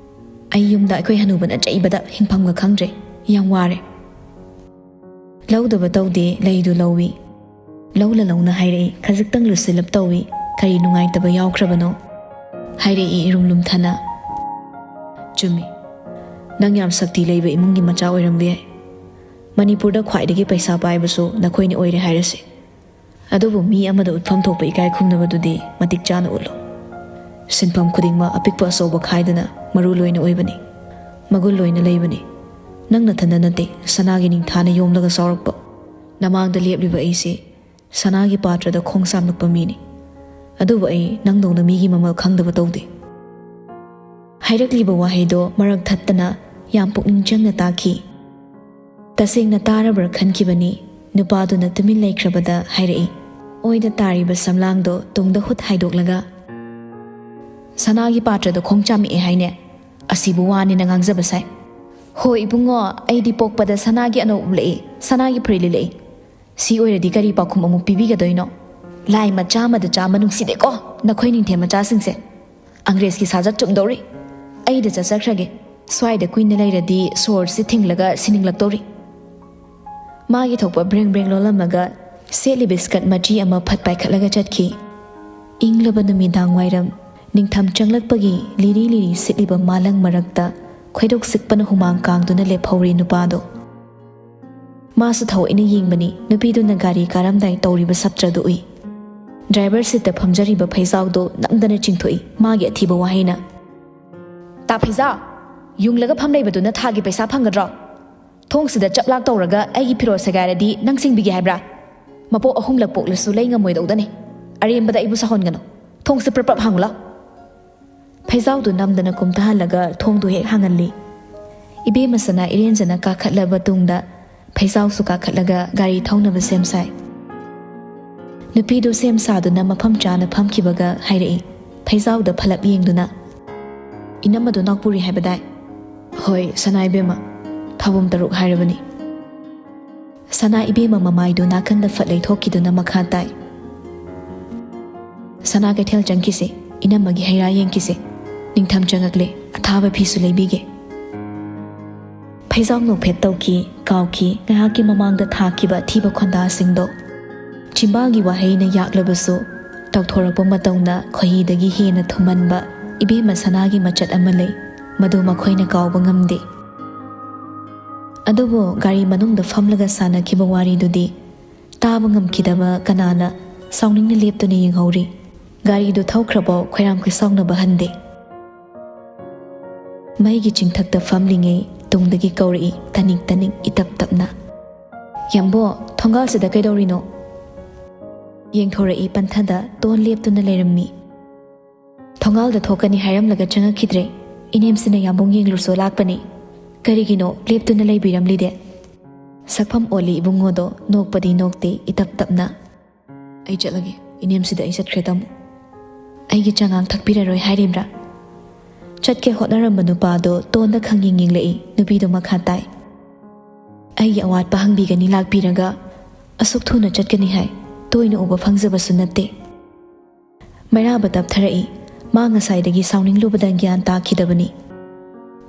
ꯑꯩ ꯌꯨꯝꯗ ꯑꯩꯈꯣꯏ ꯍꯅꯨꯕꯅ ꯆꯩꯕꯗ ꯍꯤꯡꯐꯝꯒ ꯈꯪꯗ꯭ꯔꯦ꯫ ꯌꯥꯝ ꯋꯥꯔꯦ꯫ ꯂꯧꯗꯕ ꯇꯧꯗꯦ, ꯂꯩꯗꯨ ꯂꯧꯏ꯫ ꯂꯧ ꯂꯂꯧꯅ ꯍꯥꯏꯔꯛꯏ, ꯈꯖꯤꯛꯇꯪ ꯂꯨꯁꯤꯜꯂꯞ ꯇꯧꯏ꯫ ꯀꯔꯤ ꯅꯨꯡꯉꯥꯏꯇꯕ ꯌꯥꯎꯈ꯭ꯔꯕꯅꯣ? ꯍꯥꯏꯔꯛꯏ ꯏꯔꯨꯝ ꯂꯨꯝꯊꯅ꯫ ꯆꯨꯝꯃꯤ꯫ ꯅꯪ ꯌꯥꯝ ꯁꯛꯇꯤ ꯂꯩꯕ ꯏꯃꯨꯡꯒꯤ ꯃꯆꯥ ꯑꯣꯏꯔꯝꯕ ꯌꯥꯏ꯫ ꯃꯅꯤꯄꯨꯔꯗ ꯈ꯭ꯋꯥꯏꯗꯒꯤ ꯄꯩꯁꯥ ꯄꯥꯏꯕꯁꯨ ꯅꯈꯣꯏꯅ ꯑꯣꯏꯔꯦ ꯍꯥꯏꯔꯁꯤ꯫ ꯑꯗꯨꯕꯨ ꯃꯤ ꯑꯃꯗ ꯎꯠꯐꯝ ꯊꯣꯛꯄ ꯏꯀꯥꯏ ꯈꯨꯝꯅꯕꯗꯨꯗꯤ ꯃꯇꯤꯛ ꯆꯥꯅ ꯎꯠꯂꯨ꯫ ꯁꯤꯟꯐꯝ ꯈꯨꯗꯤꯡꯃꯛ ꯑꯄꯤꯛꯄ ꯑꯆꯧꯕ ꯈꯥꯏꯗꯅ ꯃꯔꯨ ꯂꯣꯏꯅ ꯑꯣꯏꯕꯅꯤ꯫ ꯃꯒꯨꯟ ꯂꯣꯏꯅ ꯂꯩꯕꯅꯤ꯫ ꯅꯪ ꯅꯊꯟꯗ ꯅꯠꯇꯦ, ꯁꯅꯥꯒꯤ ꯅꯤꯡꯊꯥꯅ ꯌꯣꯝꯂꯒ ꯆꯥꯎꯔꯛꯄ꯫ ꯅꯃꯥꯡꯗ ꯂꯦꯞꯂꯤꯕ ꯑꯩꯁꯦ ꯁꯅꯥꯒꯤ ꯄꯥꯇ꯭ꯔꯗ ꯈꯣꯡ ꯆꯥꯝꯂꯛꯄ ꯃꯤꯅꯤ꯫ ꯑꯗꯨꯕꯨ ꯑꯩ ꯅꯪꯗꯧꯅ ꯃꯤꯒꯤ ꯃꯃꯜ ꯈꯪꯗꯕ ꯇꯧꯗꯦ꯫ ꯍꯥꯏꯔꯛꯂꯤꯕ ꯋꯥꯍꯩꯗꯣ ꯃꯔꯛ ꯊꯠꯇꯅ ꯌꯥꯝ ꯄꯨꯛꯅꯤꯡ ꯆꯪꯅ ꯇꯥꯈꯤ꯫ ꯇꯁꯦꯡꯅ ꯇꯥꯔꯕ꯭ꯔꯥ ꯈꯟꯈꯤꯕꯅꯤ꯫ ꯅꯨꯄꯥꯗꯨꯅ ꯇꯨꯃꯤꯟ ꯂꯩꯈ꯭ꯔꯕꯗ ꯍꯥꯏꯔꯛꯏ, ꯑꯣꯏꯗ ꯇꯥꯔꯤꯕ ꯁꯝꯂꯥꯡꯗꯣ ꯇꯨꯡꯗ ꯍꯨꯠ ꯍꯥꯏꯗꯣꯛꯂꯒ, "ꯁꯅꯥꯒꯤ ꯄꯥꯇ꯭ꯔꯗ ꯈꯣꯡ ꯆꯥꯝꯃꯛꯑꯦ ꯍꯥꯏꯅꯦ? ꯑꯁꯤꯕꯨ ꯋꯥꯅꯦꯅ ꯉꯥꯡꯖꯕ ꯁꯥꯏ?" "ꯍꯣꯏ ꯏꯕꯨꯡꯉꯣ, ꯑꯩꯗꯤ ꯄꯣꯛꯄꯗ ꯁꯅꯥꯒꯤ ꯑꯅꯧ ꯎꯞꯂꯛꯏ, ꯁꯅꯥꯒꯤ ꯐꯨꯔꯤꯠ ꯂꯤꯠꯂꯛꯏ꯫ ꯁꯤ ꯑꯣꯏꯔꯗꯤ ꯀꯔꯤ ꯄꯥꯎꯈꯨꯝ ꯑꯃꯨꯛ ꯄꯤꯕꯤꯒꯗꯣꯏꯅꯣ? ꯂꯥꯏ ꯃꯆꯥ ꯑꯃꯗ ꯆꯥꯝꯕ ꯅꯨꯡꯁꯤꯗꯦꯀꯣ ꯅꯈꯣꯏ ꯅꯤꯡꯊꯦꯝ ꯃꯆꯥꯁꯤꯡꯁꯦ꯫ ꯑꯪꯒ꯭ꯔꯦꯖꯀꯤ ꯁꯥꯖꯠ ꯆꯨꯝꯗꯧꯔꯤ꯫ ꯑꯩꯗ ꯆꯠꯆꯈ꯭ꯔꯒꯦ꯫ ꯁ꯭ꯋꯥꯏꯗ ꯀꯨꯏꯅ ꯂꯩꯔꯗꯤ ꯁꯣꯔꯁꯤ ꯊꯤꯡꯂꯒ ꯁꯤꯅꯤꯡꯂꯛꯇꯧꯔꯤ꯫" ꯃꯥꯒꯤ ꯊꯣꯛꯄ ꯕ꯭ꯔꯦꯡ ꯕ꯭ꯔꯦꯡ ꯂꯣꯜꯂꯝꯃꯒ ꯁꯦꯠꯂꯤꯕ ꯁ꯭ꯀꯔꯠ ꯃꯆꯤ ꯑꯃ ꯐꯠ ꯄꯥꯏꯈꯠꯂꯒ ꯆꯠꯈꯤ꯫ ꯏꯪꯂꯕ ꯅꯨꯃꯤꯗꯥꯡ ꯋꯥꯏꯔꯝ, ꯅꯤꯡꯊꯝ ꯆꯪꯂꯛꯄꯒꯤ ꯂꯤꯔꯤ ꯂꯤꯔꯤ ꯁꯤꯠꯂꯤꯕ ꯃꯥꯂꯪ ꯃꯔꯛꯇ ꯈꯣꯏꯗꯧ ꯆꯤꯛꯄꯅ ꯍꯨꯃꯥꯡ ꯀꯥꯡꯗꯨꯅ ꯂꯦꯞꯍꯧꯔꯤ ꯅꯨꯄꯥꯗꯣ꯫ ꯃꯥꯁꯨ ꯊꯑꯣꯏꯅ ꯌꯦꯡꯕꯅꯤ, ꯅꯨꯄꯤꯗꯨꯅ ꯒꯥꯔꯤ ꯀꯥꯔꯝꯗꯥꯏ ꯇꯧꯔꯤꯕ ꯁꯞꯇ꯭ꯔꯗꯨ ꯎꯏ꯫ ꯗ꯭ꯔꯥꯏꯚꯔ ꯁꯤꯠꯇ ꯐꯝꯖꯔꯤꯕ ꯐꯩꯖꯥꯎꯗꯣ ꯅꯝꯗꯅ ꯆꯤꯡꯊꯣꯛꯏ, ꯃꯥꯒꯤ ꯑꯊꯤꯕ ꯋꯥꯍꯩꯅ꯫ "ꯇꯥ ꯐꯩꯖꯥꯎ, ꯌꯨꯡꯂꯒ ꯐꯝ ꯂꯩꯕꯗꯨꯅ ꯊꯥꯒꯤ ꯄꯩꯁꯥ ꯐꯪꯒꯗ꯭ꯔꯣ? ꯊꯣꯡꯁꯤꯗ ꯆꯞꯂꯥꯛ ꯇꯧꯔꯒ ꯑꯩꯒꯤ ꯐꯤꯔꯣꯜ ꯁꯦꯒꯥꯏꯔꯗꯤ ꯅꯪ ꯁꯤꯡꯕꯤꯒꯦ ꯍꯥꯏꯕ꯭ꯔꯥ? ꯃꯄꯣꯛ ꯑꯍꯨꯝꯂꯛ ꯄꯣꯛꯂꯁꯨ ꯂꯩ ꯉꯝꯃꯣꯏꯗꯧꯗꯅꯤ꯫ ꯑꯔꯦꯝꯕꯗ ꯑꯩꯕꯨ ꯁꯥꯎꯍꯟꯒꯅꯨ꯫ ꯊꯣꯡꯁꯤ ꯄ꯭ꯔꯞ ꯄ꯭ꯔꯞ ꯍꯥꯡꯂꯣ꯫" ꯐꯩꯖꯥꯎꯗꯨ ꯅꯝꯗꯅ ꯀꯨꯝꯊꯍꯜꯂꯒ ꯊꯣꯡꯗꯨ ꯍꯦꯛ ꯍꯥꯡꯍꯜꯂꯤ꯫ ꯏꯕꯦꯝꯃ ꯁꯅꯥ ꯏꯔꯦꯟꯖꯅ ꯀꯥꯈꯠꯂꯕ ꯇꯨꯡꯗ ꯐꯩꯖꯥꯎꯁꯨ ꯀꯥꯈꯠꯂꯒ ꯒꯥꯔꯤ ꯊꯧꯅꯕ ꯁꯦꯝ ꯁꯥꯏ꯫ ꯅꯨꯄꯤꯗꯨ ꯁꯦꯝ ꯁꯥꯗꯨꯅ ꯃꯐꯝ ꯆꯥꯅ ꯐꯝꯈꯤꯕꯒ ꯍꯥꯏꯔꯛꯏ, ꯐꯩꯖꯥꯎꯗ ꯐꯂꯞ ꯌꯦꯡꯗꯨꯅ, "ꯏꯅꯝꯃꯗꯨ ꯅꯥꯎꯄꯨꯔꯤ ꯍꯥꯏꯕꯗꯥꯏ?" "ꯍꯣꯏ, ꯁꯅꯥ ꯏꯕꯦꯝꯃ, ꯊꯥꯕꯨꯝ ꯇꯔꯨꯛ ꯍꯥꯏꯔꯕꯅꯤ꯫" ꯁꯅꯥ ꯏꯕꯦꯝꯃ ꯃꯃꯥꯏꯗꯨ ꯅꯥꯀꯟꯗ ꯐꯠ ꯂꯩꯊꯣꯛꯈꯤꯗꯨꯅ ꯃꯈꯥ ꯇꯥꯏ, "ꯁꯅꯥ ꯀꯩꯊꯦꯜ ꯆꯪꯈꯤꯁꯤ, ꯏꯅꯝꯃꯒꯤ ꯍꯩꯔꯥ ꯌꯦꯡꯈꯤꯁꯦ꯫ ꯅꯤꯡꯊꯝ ꯆꯪꯉꯛꯂꯦ, ꯑꯊꯥꯕ ꯐꯤꯁꯨ ꯂꯩꯕꯤꯒꯦ꯫ ꯐꯩꯖꯥꯎ ꯅꯣꯛꯐꯦꯠ ꯇꯧꯈꯤ, ꯀꯥꯎꯈꯤ ꯉꯥꯏꯍꯥꯛꯀꯤ ꯃꯃꯥꯡꯗ ꯊꯥꯈꯤꯕ ꯑꯊꯤꯕ ꯈꯣꯟꯗꯥꯁꯤꯡꯗꯣ꯫ ꯆꯤꯝꯕꯥꯜꯒꯤ ꯋꯥꯍꯩꯅ ꯌꯥꯛꯂꯕꯁꯨ, ꯇꯧꯊꯣꯔꯛꯄ ꯃꯇꯧꯅ ꯈꯣꯏꯍꯤꯗꯒꯤ ꯍꯦꯟꯅ ꯊꯨꯝꯍꯟꯕ ꯏꯕꯦꯝꯃ ꯁꯅꯥꯒꯤ ꯃꯆꯠ ꯑꯃ ꯂꯩ, ꯃꯗꯨ ꯃꯈꯣꯏꯅ ꯀꯥꯎꯕ ꯉꯝꯗꯦ꯫ ꯑꯗꯨꯕꯨ ꯒꯥꯔꯤ ꯃꯅꯨꯡꯗ ꯐꯝꯂꯒ ꯁꯥꯟꯅꯈꯤꯕ ꯋꯥꯔꯤꯗꯨꯗꯤ ꯇꯥꯕ ꯉꯝꯈꯤꯗꯕ ꯀꯅꯥꯅ ꯁꯥꯎꯅꯤꯡꯅ ꯂꯦꯞꯇꯨꯅ ꯌꯦꯡꯍꯧꯔꯤ꯫ ꯒꯥꯔꯤꯗꯨ ꯊꯧꯈ꯭ꯔꯕꯧ ꯈꯣꯏꯔꯥꯡ ꯈꯣꯏꯁꯥꯎꯅꯕ ꯍꯟꯗꯦ꯫ ꯃꯩꯒꯤ ꯆꯤꯡꯊꯛꯇ ꯐꯝꯂꯤꯉꯩ ꯇꯨꯡꯗꯒꯤ ꯀꯧꯔꯛꯏ ꯇꯅꯤꯛ ꯇꯅꯤꯛ ꯏꯇꯞ ꯇꯞꯅ, "ꯌꯥꯝꯕꯣ, ꯊꯣꯡꯒꯥꯜꯁꯤꯗ ꯀꯩꯗꯧꯔꯤꯅꯣ?" ꯌꯦꯡꯊꯣꯔꯛꯏ ꯄꯟꯊꯗ ꯇꯣꯟ ꯂꯦꯞꯇꯨꯅ ꯂꯩꯔꯝꯃꯤ꯫ "ꯊꯣꯡꯒꯥꯜꯗ ꯊꯣꯛꯀꯅꯤ ꯍꯥꯏꯔꯝꯂꯒ ꯆꯪꯉꯛꯈꯤꯗ꯭ꯔꯦ꯫ ꯏꯅꯦꯝꯁꯤꯅ ꯌꯥꯝꯕꯨꯡ ꯌꯦꯡꯂꯨꯁꯣ ꯂꯥꯛꯄꯅꯤ꯫ ꯀꯔꯤꯒꯤꯅꯣ ꯂꯦꯞꯇꯨꯅ ꯂꯩꯕꯤꯔꯝꯂꯤꯗꯦ?" ꯁꯛꯐꯝ ꯑꯣꯜꯂꯤ ꯏꯕꯨꯡꯉꯣꯗꯣ ꯅꯣꯛꯄꯗꯤ ꯅꯣꯛꯇꯦ, ꯏꯇꯞ ꯇꯞꯅ, "ꯑꯩ ꯆꯠꯂꯒꯦ, ꯏꯅꯦꯝꯁꯤꯗ ꯑꯩ ꯆꯠꯈ꯭ꯔꯦ ꯇꯥꯃꯣ꯫" "ꯑꯩꯒꯤ ꯆꯉꯥꯡ ꯊꯛꯄꯤꯔꯔꯣꯏ ꯍꯥꯏꯔꯤꯕ꯭ꯔꯥ?" ꯆꯠꯀꯦ ꯍꯣꯠꯅꯔꯝꯕ ꯅꯨꯄꯥꯗꯣ ꯇꯣꯟꯗ ꯈꯪꯌꯦꯡ ꯌꯦꯡꯂꯛꯏ, ꯅꯨꯄꯤꯗꯣ ꯃꯈꯥ ꯇꯥꯏ, "ꯑꯩꯒꯤ ꯑꯋꯥꯠꯄ ꯍꯪꯕꯤꯒꯅꯤ ꯂꯥꯛꯄꯤꯔꯒ, ꯑꯁꯨꯛ ꯊꯨꯅ ꯆꯠꯀꯅꯤ ꯍꯥꯏ ꯇꯣꯏꯅ ꯎꯕ ꯐꯪꯖꯕꯁꯨ ꯅꯠꯇꯦ꯫" ꯃꯩꯔꯥꯕ ꯇꯞꯊꯔꯛꯏ꯫ ꯃꯥ ꯉꯁꯥꯏꯗꯒꯤ ꯁꯥꯎꯅꯤꯡꯂꯨꯕꯗ ꯒ꯭ꯌꯥꯟ ꯇꯥꯈꯤꯗꯕꯅꯤ꯫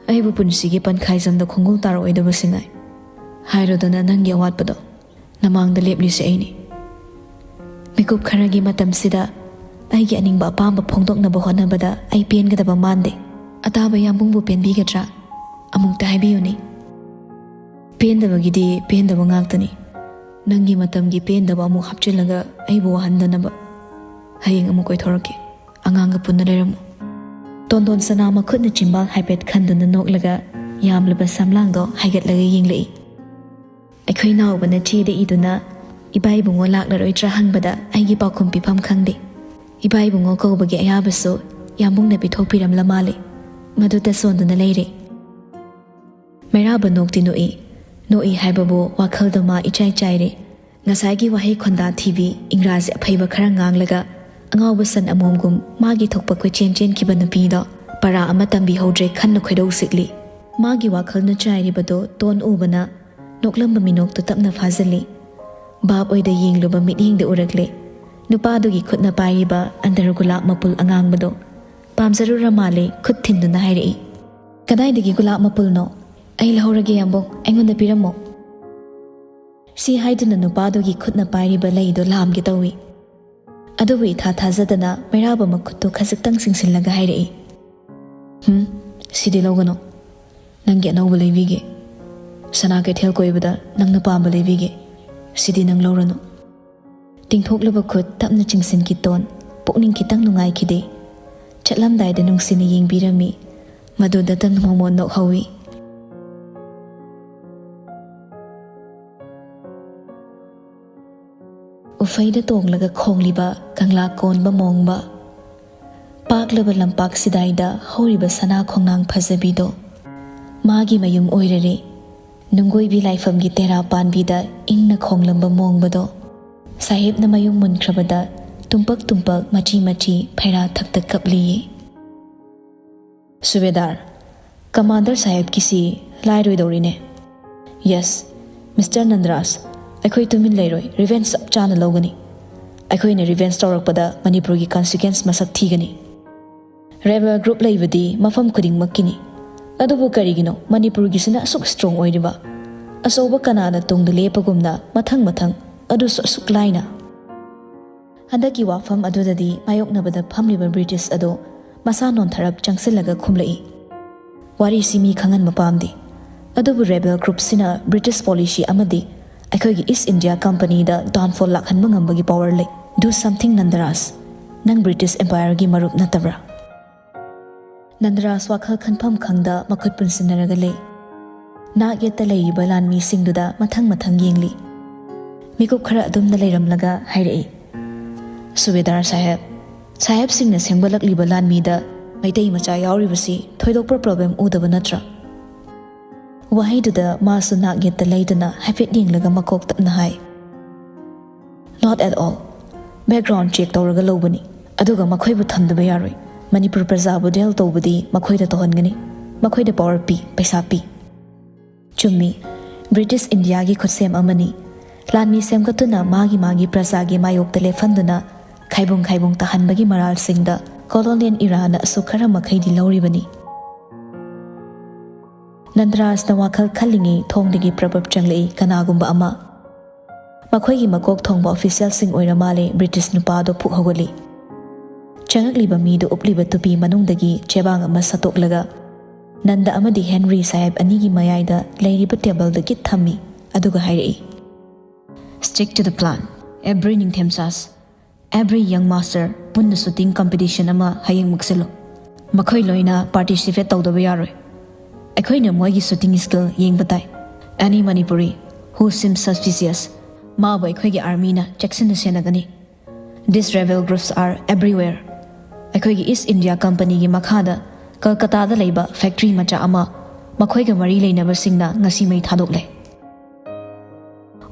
"ꯑꯩꯕꯨ ꯄꯨꯟꯁꯤꯒꯤ ꯄꯟꯈꯥꯏꯖꯝꯗ ꯈꯣꯡꯒꯨꯜ ꯇꯥꯔꯛꯑꯣꯏꯗꯕꯁꯤ ꯉꯥꯏ꯫ ꯍꯥꯏꯔꯣꯗꯅ ꯅꯪꯒꯤ ꯑꯋꯥꯠꯄꯗꯣ꯫ ꯅꯃꯥꯡꯗ ꯂꯦꯞꯂꯤꯁꯦ ꯑꯩꯅꯤ꯫" ꯃꯤꯀꯨꯞ ꯈꯔꯒꯤ ꯃꯇꯝꯁꯤꯗ ꯑꯩꯒꯤ ꯑꯅꯤꯡꯕ ꯑꯄꯥꯝꯕ ꯐꯣꯡꯗꯣꯛꯅꯕ ꯍꯣꯠꯅꯕꯗ ꯑꯩ ꯄꯦꯟꯒꯗꯕ ꯃꯥꯟꯗꯦ꯫ "ꯑꯇꯥꯕ ꯌꯥꯝꯕꯨꯡꯕꯨ ꯄꯦꯟꯕꯤꯒꯗ꯭ꯔꯥ? ꯑꯃꯨꯛꯇ ꯍꯥꯏꯕꯤꯌꯨꯅꯦ꯫" "ꯄꯦꯟꯗꯕꯒꯤꯗꯤ ꯄꯦꯟꯗꯕ ꯉꯥꯛꯇꯅꯤ꯫ ꯅꯪꯒꯤ ꯃꯇꯝꯒꯤ ꯄꯦꯟꯗꯕ ꯑꯃꯨꯛ ꯍꯥꯞꯆꯤꯜꯂꯒ ꯑꯩꯕꯨ ꯋꯥꯍꯟꯗꯅꯕ꯫ ꯍꯌꯦꯡ ꯑꯃꯨꯛ ꯀꯣꯏꯊꯣꯔꯛꯀꯦ꯫ ꯑꯉꯥꯡꯒ ꯄꯨꯟꯅ ꯂꯩꯔꯝꯃꯨ꯫" ꯇꯣꯟꯗꯣꯟ ꯁꯅꯥ ꯃꯈꯨꯠꯅ ꯆꯤꯝꯕꯥꯜ ꯍꯥꯏꯐꯦꯠ ꯈꯟꯗꯨꯅ ꯅꯣꯛꯂꯒ ꯌꯥꯝꯂꯕ ꯁꯝꯂꯥꯡꯗꯣ ꯍꯥꯏꯒꯠꯂꯒ ꯌꯦꯡꯂꯛꯏ꯫ ꯑꯩꯈꯣꯏ ꯅꯥꯎꯕꯅ ꯆꯦꯗ ꯏꯗꯨꯅ ꯏꯕꯥ ꯏꯕꯨꯡꯉꯣ ꯂꯥꯛꯂꯔꯣꯏꯗ꯭ꯔꯥ ꯍꯪꯕꯗ ꯑꯩꯒꯤ ꯄꯥꯎꯈꯨꯝ ꯄꯤꯐꯝ ꯈꯪꯗꯦ꯫ ꯏꯕꯥ ꯏꯕꯨꯡꯉꯣ ꯀꯧꯕꯒꯤ ꯑꯌꯥꯕꯁꯨ ꯌꯥꯝꯕꯨꯡꯅ ꯄꯤꯊꯣꯛꯄꯤꯔꯝꯂ ꯃꯥꯜꯂꯦ꯫ ꯃꯗꯨꯗ ꯁꯣꯟꯗꯨꯅ ꯂꯩꯔꯦ꯫ ꯃꯩꯔꯥꯕ ꯅꯣꯛꯇꯤ ꯅꯣꯛꯏ꯫ ꯅꯣꯛꯏ ꯍꯥꯏꯕꯕꯨ ꯋꯥꯈꯜꯗ ꯃꯥ ꯏꯆꯥꯏ ꯆꯥꯏꯔꯦ꯫ ꯉꯁꯥꯏꯒꯤ ꯋꯥꯍꯩ ꯈꯣꯟꯗꯥ ꯊꯤꯕꯤ, ꯏꯪꯒ꯭ꯔꯥꯖꯤ ꯑꯐꯩꯕ ꯈꯔ ꯉꯥꯡꯂꯒ ꯑꯉꯥꯎꯕ ꯁꯟ ꯑꯃꯣꯝꯒꯨꯝ ꯃꯥꯒꯤ ꯊꯣꯛꯄ ꯀꯣꯏꯆꯦꯟ ꯆꯦꯟꯈꯤꯕ ꯅꯨꯄꯤꯗꯣ ꯄꯔꯥ ꯑꯃ ꯇꯝꯕꯤꯍꯧꯗ꯭ꯔꯦ ꯈꯟꯅ ꯈꯣꯏꯗꯧ ꯆꯤꯛꯂꯤ꯫ ꯃꯥꯒꯤ ꯋꯥꯈꯜꯅ ꯆꯥꯏꯔꯤꯕꯗꯣ ꯇꯣꯟ ꯎꯕꯅ ꯅꯣꯛꯂꯝꯕ ꯃꯤꯅꯣꯛꯇꯨ ꯇꯞꯅ ꯐꯥꯖꯤꯜꯂꯤ꯫ ꯚꯥꯞ ꯑꯣꯏꯗ ꯌꯦꯡꯂꯨꯕ ꯃꯤꯠꯌꯦꯡꯗ ꯎꯔꯛꯂꯦ꯫ ꯅꯨꯄꯥꯗꯨꯒꯤ ꯈꯨꯠꯅ ꯄꯥꯏꯔꯤꯕ ꯑꯟꯗꯔ ꯒꯨꯂꯥꯞ ꯃꯄꯨꯜ ꯑꯉꯥꯡꯕꯗꯣ ꯄꯥꯝꯖꯔꯨꯔ ꯃꯥꯜꯂꯦ꯫ ꯈꯨꯠ ꯊꯤꯟꯗꯨꯅ ꯍꯥꯏꯔꯛꯏ, "ꯀꯗꯥꯏꯗꯒꯤ ꯒꯨꯂꯥꯞ ꯃꯄꯨꯜꯅꯣ? ꯑꯩ ꯂꯧꯍꯧꯔꯒꯦ, ꯌꯥꯝꯕꯨꯡ, ꯑꯩꯉꯣꯟꯗ ꯄꯤꯔꯝꯃꯣ"꯫ ꯁꯤ ꯍꯥꯏꯗꯨꯅ ꯅꯨꯄꯥꯗꯨꯒꯤ ꯈꯨꯠꯅ ꯄꯥꯏꯔꯤꯕ ꯂꯩꯗꯣ ꯂꯥꯝꯒꯦ ꯇꯧꯏ꯫ ꯑꯗꯨꯕꯨ ꯏꯊꯥ ꯊꯥꯖꯗꯅ ꯃꯩꯔꯥꯕ ꯃꯈꯨꯠꯇꯨ ꯈꯖꯤꯛꯇꯪ ꯆꯤꯡꯁꯤꯜꯂꯒ ꯍꯥꯏꯔꯛꯏ, "ꯍꯨꯝ, ꯁꯤꯗꯤ ꯂꯧꯒꯅꯨ꯫ ꯅꯪꯒꯤ ꯑꯅꯧꯕ ꯂꯩꯕꯤꯒꯦ꯫ ꯁꯅꯥ ꯀꯩꯊꯦꯜ ꯀꯣꯏꯕꯗ ꯅꯪꯅ ꯄꯥꯝꯕ ꯂꯩꯕꯤꯒꯦ꯫ ꯁꯤꯗꯤ ꯅꯪ ꯂꯧꯔꯅꯨ"꯫ ꯇꯤꯡꯊꯣꯛꯂꯕ ꯈꯨꯠ ꯇꯞꯅ ꯆꯤꯡꯁꯤꯟꯈꯤꯇꯣꯟ ꯄꯨꯛꯅꯤꯡ ꯈꯤꯇꯪ ꯅꯨꯡꯉꯥꯏꯈꯤꯗꯦ꯫ ꯆꯠꯂꯝꯗꯥꯏꯗ ꯅꯨꯡꯁꯤꯅ ꯌꯦꯡꯕꯤꯔꯝꯃꯤ꯫ ꯃꯗꯨꯗꯇ ꯃꯣꯃꯣꯟ ꯅꯣꯛꯍꯧꯏ꯫ ꯎꯐꯩꯗ ꯇꯣꯡꯂꯒ ꯈꯣꯡꯂꯤꯕ ꯀꯪꯂꯥ ꯀꯣꯟꯕ ꯃꯣꯡꯕ꯫ ꯄꯥꯛꯂꯕ ꯂꯝꯄꯥꯛ ꯁꯤꯗꯥꯏꯗ ꯍꯧꯔꯤꯕ ꯁꯅꯥ ꯈꯣꯡꯅꯥꯡ ꯐꯖꯕꯤꯗꯣ ꯃꯥꯒꯤ ꯃꯌꯨꯝ ꯑꯣꯏꯔꯔꯦ꯫ ꯅꯨꯡꯒꯣꯏꯕꯤ ꯂꯥꯏꯐꯝꯒꯤ ꯇꯦꯔꯥ ꯄꯥꯟꯕꯤꯗ ꯏꯪꯅ ꯈꯣꯡꯂꯝꯕ ꯃꯣꯡꯕꯗꯣ ꯁꯥꯍꯦꯕꯅ ꯃꯌꯨꯝ ꯃꯨꯟꯈ꯭ꯔꯕꯗ ꯇꯨꯝꯄꯛ ꯇꯨꯝꯄꯛ ꯃꯆꯤ ꯃꯆꯤ ꯐꯩꯔꯥ ꯊꯛꯇ ꯀꯞꯂꯤꯌꯦ꯫ ꯁꯨꯕꯦꯗꯥꯔ, ꯀꯃꯥꯟꯗꯔ ꯁꯥꯍꯦꯕꯀꯤꯁꯤ ꯂꯥꯏꯔꯣꯏꯗꯧꯔꯤꯅꯦ꯫ ꯌꯦꯁ, ꯃꯤꯁꯇꯔ ꯅꯟꯗꯔꯥꯖ, ꯑꯩꯈꯣꯏ ꯇꯨꯃꯤꯟ ꯂꯩꯔꯣꯏ, ꯔꯤꯚꯦꯟꯖ ꯆꯞ ꯆꯥꯅ ꯂꯧꯒꯅꯤ꯫ ꯑꯩꯈꯣꯏꯅ ꯔꯤꯚꯦꯟꯖ ꯇꯧꯔꯛꯄꯗ ꯃꯅꯤꯄꯨꯔꯒꯤ ꯀꯟꯁꯤꯀ꯭ꯋꯦꯟꯁ ꯃꯁꯛ ꯊꯤꯒꯅꯤ꯫ ꯔꯦꯕꯦꯜ ꯒ꯭ꯔꯨꯞ ꯂꯩꯕꯗꯤ ꯃꯐꯝ ꯈꯨꯗꯤꯡꯃꯛꯀꯤꯅꯤ꯫ ꯑꯗꯨꯕꯨ ꯀꯔꯤꯒꯤꯅꯣ ꯃꯅꯤꯄꯨꯔꯒꯤꯁꯤꯅ ꯑꯁꯨꯛ ꯁ꯭ꯇꯔꯣꯡ ꯑꯣꯏꯔꯤꯕ? ꯑꯆꯧꯕ ꯀꯅꯥꯅ ꯇꯨꯡꯗ ꯂꯦꯞꯄꯒꯨꯝꯅ ꯃꯊꯪ ꯃꯊꯪ, ꯑꯗꯨꯁꯨ ꯑꯁꯨꯛ ꯂꯥꯏꯅ꯫ ꯍꯟꯗꯛꯀꯤ ꯋꯥꯐꯝ ꯑꯗꯨꯗꯗꯤ ꯃꯥꯌꯣꯛꯅꯕꯗ ꯐꯝꯂꯤꯕ ꯕ꯭ꯔꯤꯇꯤꯁ ꯑꯗꯣ ꯃꯁꯥ ꯅꯣꯟꯊꯔꯞ ꯆꯪꯁꯤꯜꯂꯒ ꯈꯨꯝꯂꯛꯏ, "ꯋꯥꯔꯤꯁꯤ ꯃꯤ ꯈꯪꯍꯟꯕ ꯄꯥꯝꯗꯦ꯫ ꯑꯗꯨꯕꯨ ꯔꯦꯕꯦꯜ ꯒ꯭ꯔꯨꯞꯁꯤꯅ ꯕ꯭ꯔꯤꯇꯤꯁ ꯄꯣꯂꯤꯁꯤ ꯑꯃꯗꯤ ꯑꯩꯈꯣꯏꯒꯤ ꯏꯁ ꯏꯟꯗꯤꯌꯥ ꯀꯝꯄꯅꯤꯗ ꯗꯥꯎꯟꯐꯣꯜ ꯂꯥꯛꯍꯟꯕ ꯉꯝꯕꯒꯤ ꯄꯋꯥꯔ ꯂꯩ꯫ Do something, ꯅꯟꯗꯔꯥꯖ꯫ ꯅꯪ ꯕ꯭ꯔꯤꯇꯤꯁ ꯑꯦꯝꯄꯥꯌꯔꯒꯤ ꯃꯔꯨꯞ ꯅꯠꯇꯕ꯭ꯔꯥ?" ꯅꯟꯗꯔꯥꯖ ꯋꯥꯈꯜ ꯈꯟꯐꯝ ꯈꯪꯗ ꯃꯈꯨꯠ ꯄꯨꯟꯁꯤꯟꯅꯔꯒ ꯂꯩ꯫ ꯅꯥꯛ ꯌꯦꯠꯇ ꯂꯩꯔꯤꯕ ꯂꯥꯟꯃꯤꯁꯤꯡꯗꯨꯗ ꯃꯊꯪ ꯃꯊꯪ ꯌꯦꯡꯂꯤ꯫ ꯃꯤꯀꯨꯞ ꯈꯔ ꯑꯗꯨꯝꯅ ꯂꯩꯔꯝꯂꯒ ꯍꯥꯏꯔꯛꯏ, "ꯁꯨꯕꯦꯗꯥꯔ ꯁꯥꯍꯦꯕ, ꯁꯥꯍꯦꯕꯁꯤꯡꯅ ꯁꯦꯝꯒꯠꯂꯛꯂꯤꯕ ꯂꯥꯟꯃꯤꯗ ꯃꯩꯇꯩ ꯃꯆꯥ ꯌꯥꯎꯔꯤꯕꯁꯤ ꯊꯣꯏꯗꯣꯛꯄ ꯄ꯭ꯔꯣꯕ꯭ꯂꯦꯝ ꯎꯗꯕ ꯅꯠꯇ꯭ꯔꯥ?" ꯋꯥꯍꯩꯗꯨꯗ ꯃꯥꯁꯨ ꯅꯥꯛ ꯌꯦꯠꯇ ꯂꯩꯗꯨꯅ ꯍꯥꯏꯐꯦꯠ ꯌꯦꯡꯂꯒ ꯃꯀꯣꯛ ꯇꯞꯅ ꯍꯥꯏ, "Not at all. Background check ꯇꯧꯔꯒ ꯂꯧꯕꯅꯤ꯫ ꯑꯗꯨꯒ ꯃꯈꯣꯏꯕꯨ ꯊꯝꯗꯕ ꯌꯥꯔꯣꯏ꯫ ꯃꯅꯤꯄꯨꯔ ꯄ꯭ꯔꯖꯥꯕꯨ ꯗꯦꯜ ꯇꯧꯕꯗꯤ ꯃꯈꯣꯏꯗ ꯇꯧꯍꯟꯒꯅꯤ꯫ ꯃꯈꯣꯏꯗ ꯄꯋꯥꯔ ꯄꯤ, ꯄꯩꯁꯥ ꯄꯤ"꯫ ꯆꯨꯝꯃꯤ, ꯕ꯭ꯔꯤꯇꯤꯁ ꯏꯟꯗꯤꯌꯥꯒꯤ ꯈꯨꯠꯁꯦꯝ ꯑꯃꯅꯤ꯫ ꯂꯥꯟꯃꯤ ꯁꯦꯝꯒꯠꯇꯨꯅ ꯃꯥꯒꯤ ꯃꯥꯒꯤ ꯄ꯭ꯔꯖꯥꯒꯤ ꯃꯥꯌꯣꯛꯇ ꯂꯦꯞꯍꯟꯗꯨꯅ ꯈꯥꯏꯕꯨꯡ ꯈꯥꯏꯕꯨꯡ ꯇꯥꯍꯟꯕꯒꯤ ꯃꯔꯥꯜꯁꯤꯡꯗ colonial ꯏꯔꯥꯅ ꯑꯁꯨꯛ ꯈꯔ ꯃꯈꯩꯗꯤ ꯂꯧꯔꯤꯕꯅꯤ꯫ ꯅꯟꯗꯔꯥꯖꯅ ꯋꯥꯈꯜ ꯈꯜꯂꯤꯉꯩ ꯊꯣꯡꯗꯒꯤ ꯄ꯭ꯔꯕꯞ ꯆꯪꯂꯛꯏ, ꯀꯅꯥꯒꯨꯝꯕ ꯑꯃ꯫ ꯃꯈꯣꯏꯒꯤ ꯃꯀꯣꯛ ꯊꯣꯡꯕ officialꯁꯤꯡ ꯑꯣꯏꯔ ꯃꯥꯜꯂꯦ꯫ ꯕ꯭ꯔꯤꯇꯤꯁ ꯅꯨꯄꯥ ꯑꯗꯣ ꯐꯨꯛ ꯍꯧꯒꯠꯂꯤ꯫ ꯆꯪꯉꯛꯂꯤꯕ ꯃꯤꯗꯨ ꯎꯞꯂꯤꯕ ꯇꯨꯄꯤ ꯃꯅꯨꯡꯗꯒꯤ ꯆꯦꯕꯥꯡ ꯑꯃ ꯁꯠꯇꯣꯛꯂꯒ ꯅꯟꯗ ꯑꯃꯗꯤ ꯍꯦꯟꯔꯤ ꯁꯥꯍꯦꯕ ꯑꯅꯤꯒꯤ ꯃꯌꯥꯏꯗ ꯂꯩꯔꯤꯕ ꯇꯦꯕꯜꯗ ꯒꯤꯠ ꯊꯝꯃꯤ, ꯑꯗꯨꯒ ꯍꯥꯏꯔꯛꯏ, "Stick to the plan, every ꯅꯤꯡꯊꯦꯝꯆꯥꯁ, every young master, ꯄꯨꯟꯅ shooting competition ꯑꯃ ꯍꯌꯦꯡꯃꯛ ꯁꯤꯜꯂꯨ꯫ ꯃꯈꯣꯏ ꯂꯣꯏꯅ participate ꯇꯧꯗꯕ ꯌꯥꯔꯣꯏ꯫ ꯑꯩꯈꯣꯏꯅ ꯃꯣꯏꯒꯤ shooting skill ꯌꯦꯡꯕ ꯇꯥꯏ꯫ Any Manipuri who seems suspicious, ꯃꯥꯕꯨ ꯑꯩꯈꯣꯏꯒꯤ armyꯅ ꯆꯦꯛꯁꯤꯟꯅ ꯁꯦꯟꯅꯒꯅꯤ꯫ These rebel groups are everywhere. ꯑꯩꯈꯣꯏꯒꯤ East India Companyꯒꯤ ꯃꯈꯥꯗ ꯀꯜꯀꯇꯥꯗ ꯂꯩꯕ factory ꯃꯆꯥ ꯑꯃ ꯃꯈꯣꯏꯒ ꯃꯔꯤ ꯂꯩꯅꯕꯁꯤꯡꯅ ꯉꯁꯤ ꯃꯩ ꯊꯥꯗꯣꯛꯂꯦ꯫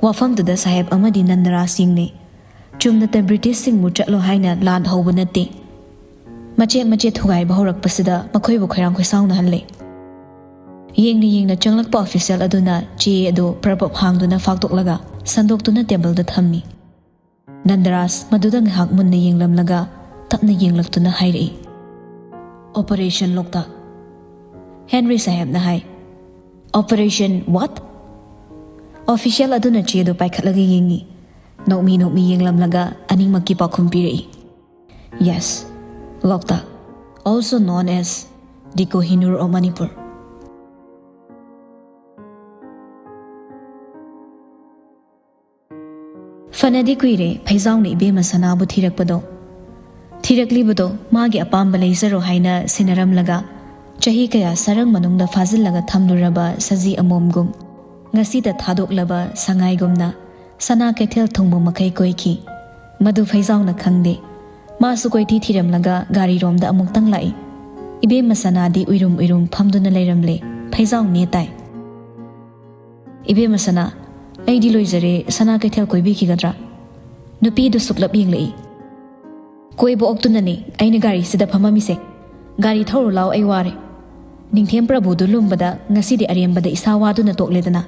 ꯋꯥꯐꯝꯗꯨꯗ ꯁꯥꯍꯦꯕ ꯑꯃꯗꯤ ꯅꯟꯗꯔꯥꯖ ꯌꯦꯡꯅꯩ꯫ ꯆꯨꯝꯅꯇ ꯕ꯭ꯔꯤꯇꯤꯁꯁꯤꯡꯕꯨ ꯆꯠꯂꯣ ꯍꯥꯏꯅ ꯂꯥꯟ ꯍꯧꯕ ꯅꯠꯇꯦ꯫ ꯃꯆꯦꯠ ꯃꯆꯦꯠ ꯊꯨꯒꯥꯏꯕ ꯍꯧꯔꯛꯄꯁꯤꯗ ꯃꯈꯣꯏꯕꯨ ꯈꯣꯏꯔꯥꯡ ꯈꯣꯏꯁꯥꯎꯅꯍꯜꯂꯦ꯫ ꯌꯦꯡꯅ ꯌꯦꯡꯅ ꯆꯪꯂꯛꯄ official ꯑꯗꯨꯅ ꯆꯦ ꯑꯗꯨ ꯄ꯭ꯔꯕꯞ ꯍꯥꯡꯗꯨꯅ ꯐꯥꯛꯇꯣꯛꯂꯒ ꯁꯟꯗꯣꯛꯇꯨꯅ ꯇꯦꯕꯜꯗ ꯊꯝꯃꯤ꯫ ꯅꯟꯗꯔꯥꯖ ꯃꯗꯨꯗ ꯉꯥꯏꯍꯥꯛ ꯃꯨꯟꯅ ꯌꯦꯡꯂꯝꯂꯒ ꯇꯞꯅ ꯌꯦꯡꯂꯛꯇꯨꯅ ꯍꯥꯏꯔꯛꯏ, "Operation ꯂꯣꯛꯇꯥꯛ꯫" ꯍꯦꯟꯔꯤ ꯁꯥꯍꯦꯕꯅ ꯍꯥꯏ, "Operation what?" Official ꯑꯗꯨꯅ ꯆꯦꯗꯨ ꯄꯥꯏꯈꯠꯂꯒ ꯌꯦꯡꯉꯤ꯫ ꯅꯣꯛꯃꯤ ꯅꯣꯛꯃꯤ ꯌꯦꯡꯂꯝꯂꯒ ꯑꯅꯤꯃꯛꯀꯤ ꯄꯥꯎꯈꯨꯝ ꯄꯤꯔꯛꯏ, "Yes, Loktak, also known as the Kohinoor of Manipur." ꯐꯅꯗꯤ ꯀꯨꯏꯔꯦ ꯐꯩꯖꯥꯎꯅ ꯏꯕꯦꯝꯃ ꯁꯅꯥꯕꯨ ꯊꯤꯔꯛꯄꯗꯣ꯫ ꯊꯤꯔꯛꯂꯤꯕꯗꯣ ꯃꯥꯒꯤ ꯑꯄꯥꯝꯕ ꯂꯩꯖꯔꯣ ꯍꯥꯏꯅ ꯁꯤꯟꯅꯔꯝꯂꯒ, ꯆꯍꯤ ꯀꯌꯥ ꯁꯔꯪ ꯃꯅꯨꯡꯗ ꯐꯥꯖꯤꯜꯂꯒ ꯊꯝꯂꯨꯔꯕ ꯁꯖꯤ ꯑꯃꯣꯝꯒꯨꯝ, ꯉꯁꯤꯇ ꯊꯥꯗꯣꯛꯂꯕ ꯁꯉꯥꯏꯒꯨꯝꯅ ꯁꯅꯥ ꯀꯩꯊꯦꯜ ꯊꯨꯡꯕ ꯃꯈꯩ ꯀꯣꯏꯈꯤ꯫ ꯃꯗꯨ ꯐꯩꯖꯥꯎꯅ ꯈꯪꯗꯦ꯫ ꯃꯥꯁꯨ ꯀꯣꯏꯊꯤ ꯊꯤꯔꯝꯂꯒ ꯒꯥꯔꯤꯔꯣꯝꯗ ꯑꯃꯨꯛꯇꯪ ꯂꯥꯛꯏ꯫ ꯏꯕꯦꯝꯃ ꯁꯅꯥꯗꯤ ꯎꯏꯔꯨꯝ ꯎꯏꯔꯨꯝ ꯐꯝꯗꯨꯅ ꯂꯩꯔꯝꯂꯦ꯫ ꯐꯩꯖꯥꯎ ꯅꯦ ꯇꯥꯏ꯫ "ꯏꯕꯦꯝꯃ ꯁꯅꯥ, ꯑꯩꯗꯤ ꯂꯣꯏꯖꯔꯦ, ꯁꯅꯥ ꯀꯩꯊꯦꯜ ꯀꯣꯏꯕꯤꯈꯤꯒꯗ꯭ꯔꯥ?" ꯅꯨꯄꯤꯗꯨ ꯁꯨꯛꯂꯞ ꯌꯦꯡꯂꯛꯏ꯫ "ꯀꯣꯏꯕ ꯑꯣꯛꯇꯨꯅꯅꯦ ꯑꯩꯅ ꯒꯥꯔꯤꯁꯤꯗ ꯐꯝꯃꯝꯃꯤꯁꯦ꯫ ꯒꯥꯔꯤ ꯊꯧꯔꯨ ꯂꯥꯎ, ꯑꯩ ꯋꯥꯔꯦ꯫ ꯅꯤꯡꯊꯦꯝ ꯄ꯭ꯔꯚꯨꯗꯨ ꯂꯨꯝꯕꯗ ꯉꯁꯤꯗꯤ ꯑꯔꯦꯝꯕꯗ ꯏꯁꯥ ꯋꯥꯗꯨꯅ ꯇꯣꯛꯂꯦꯗꯅ꯫"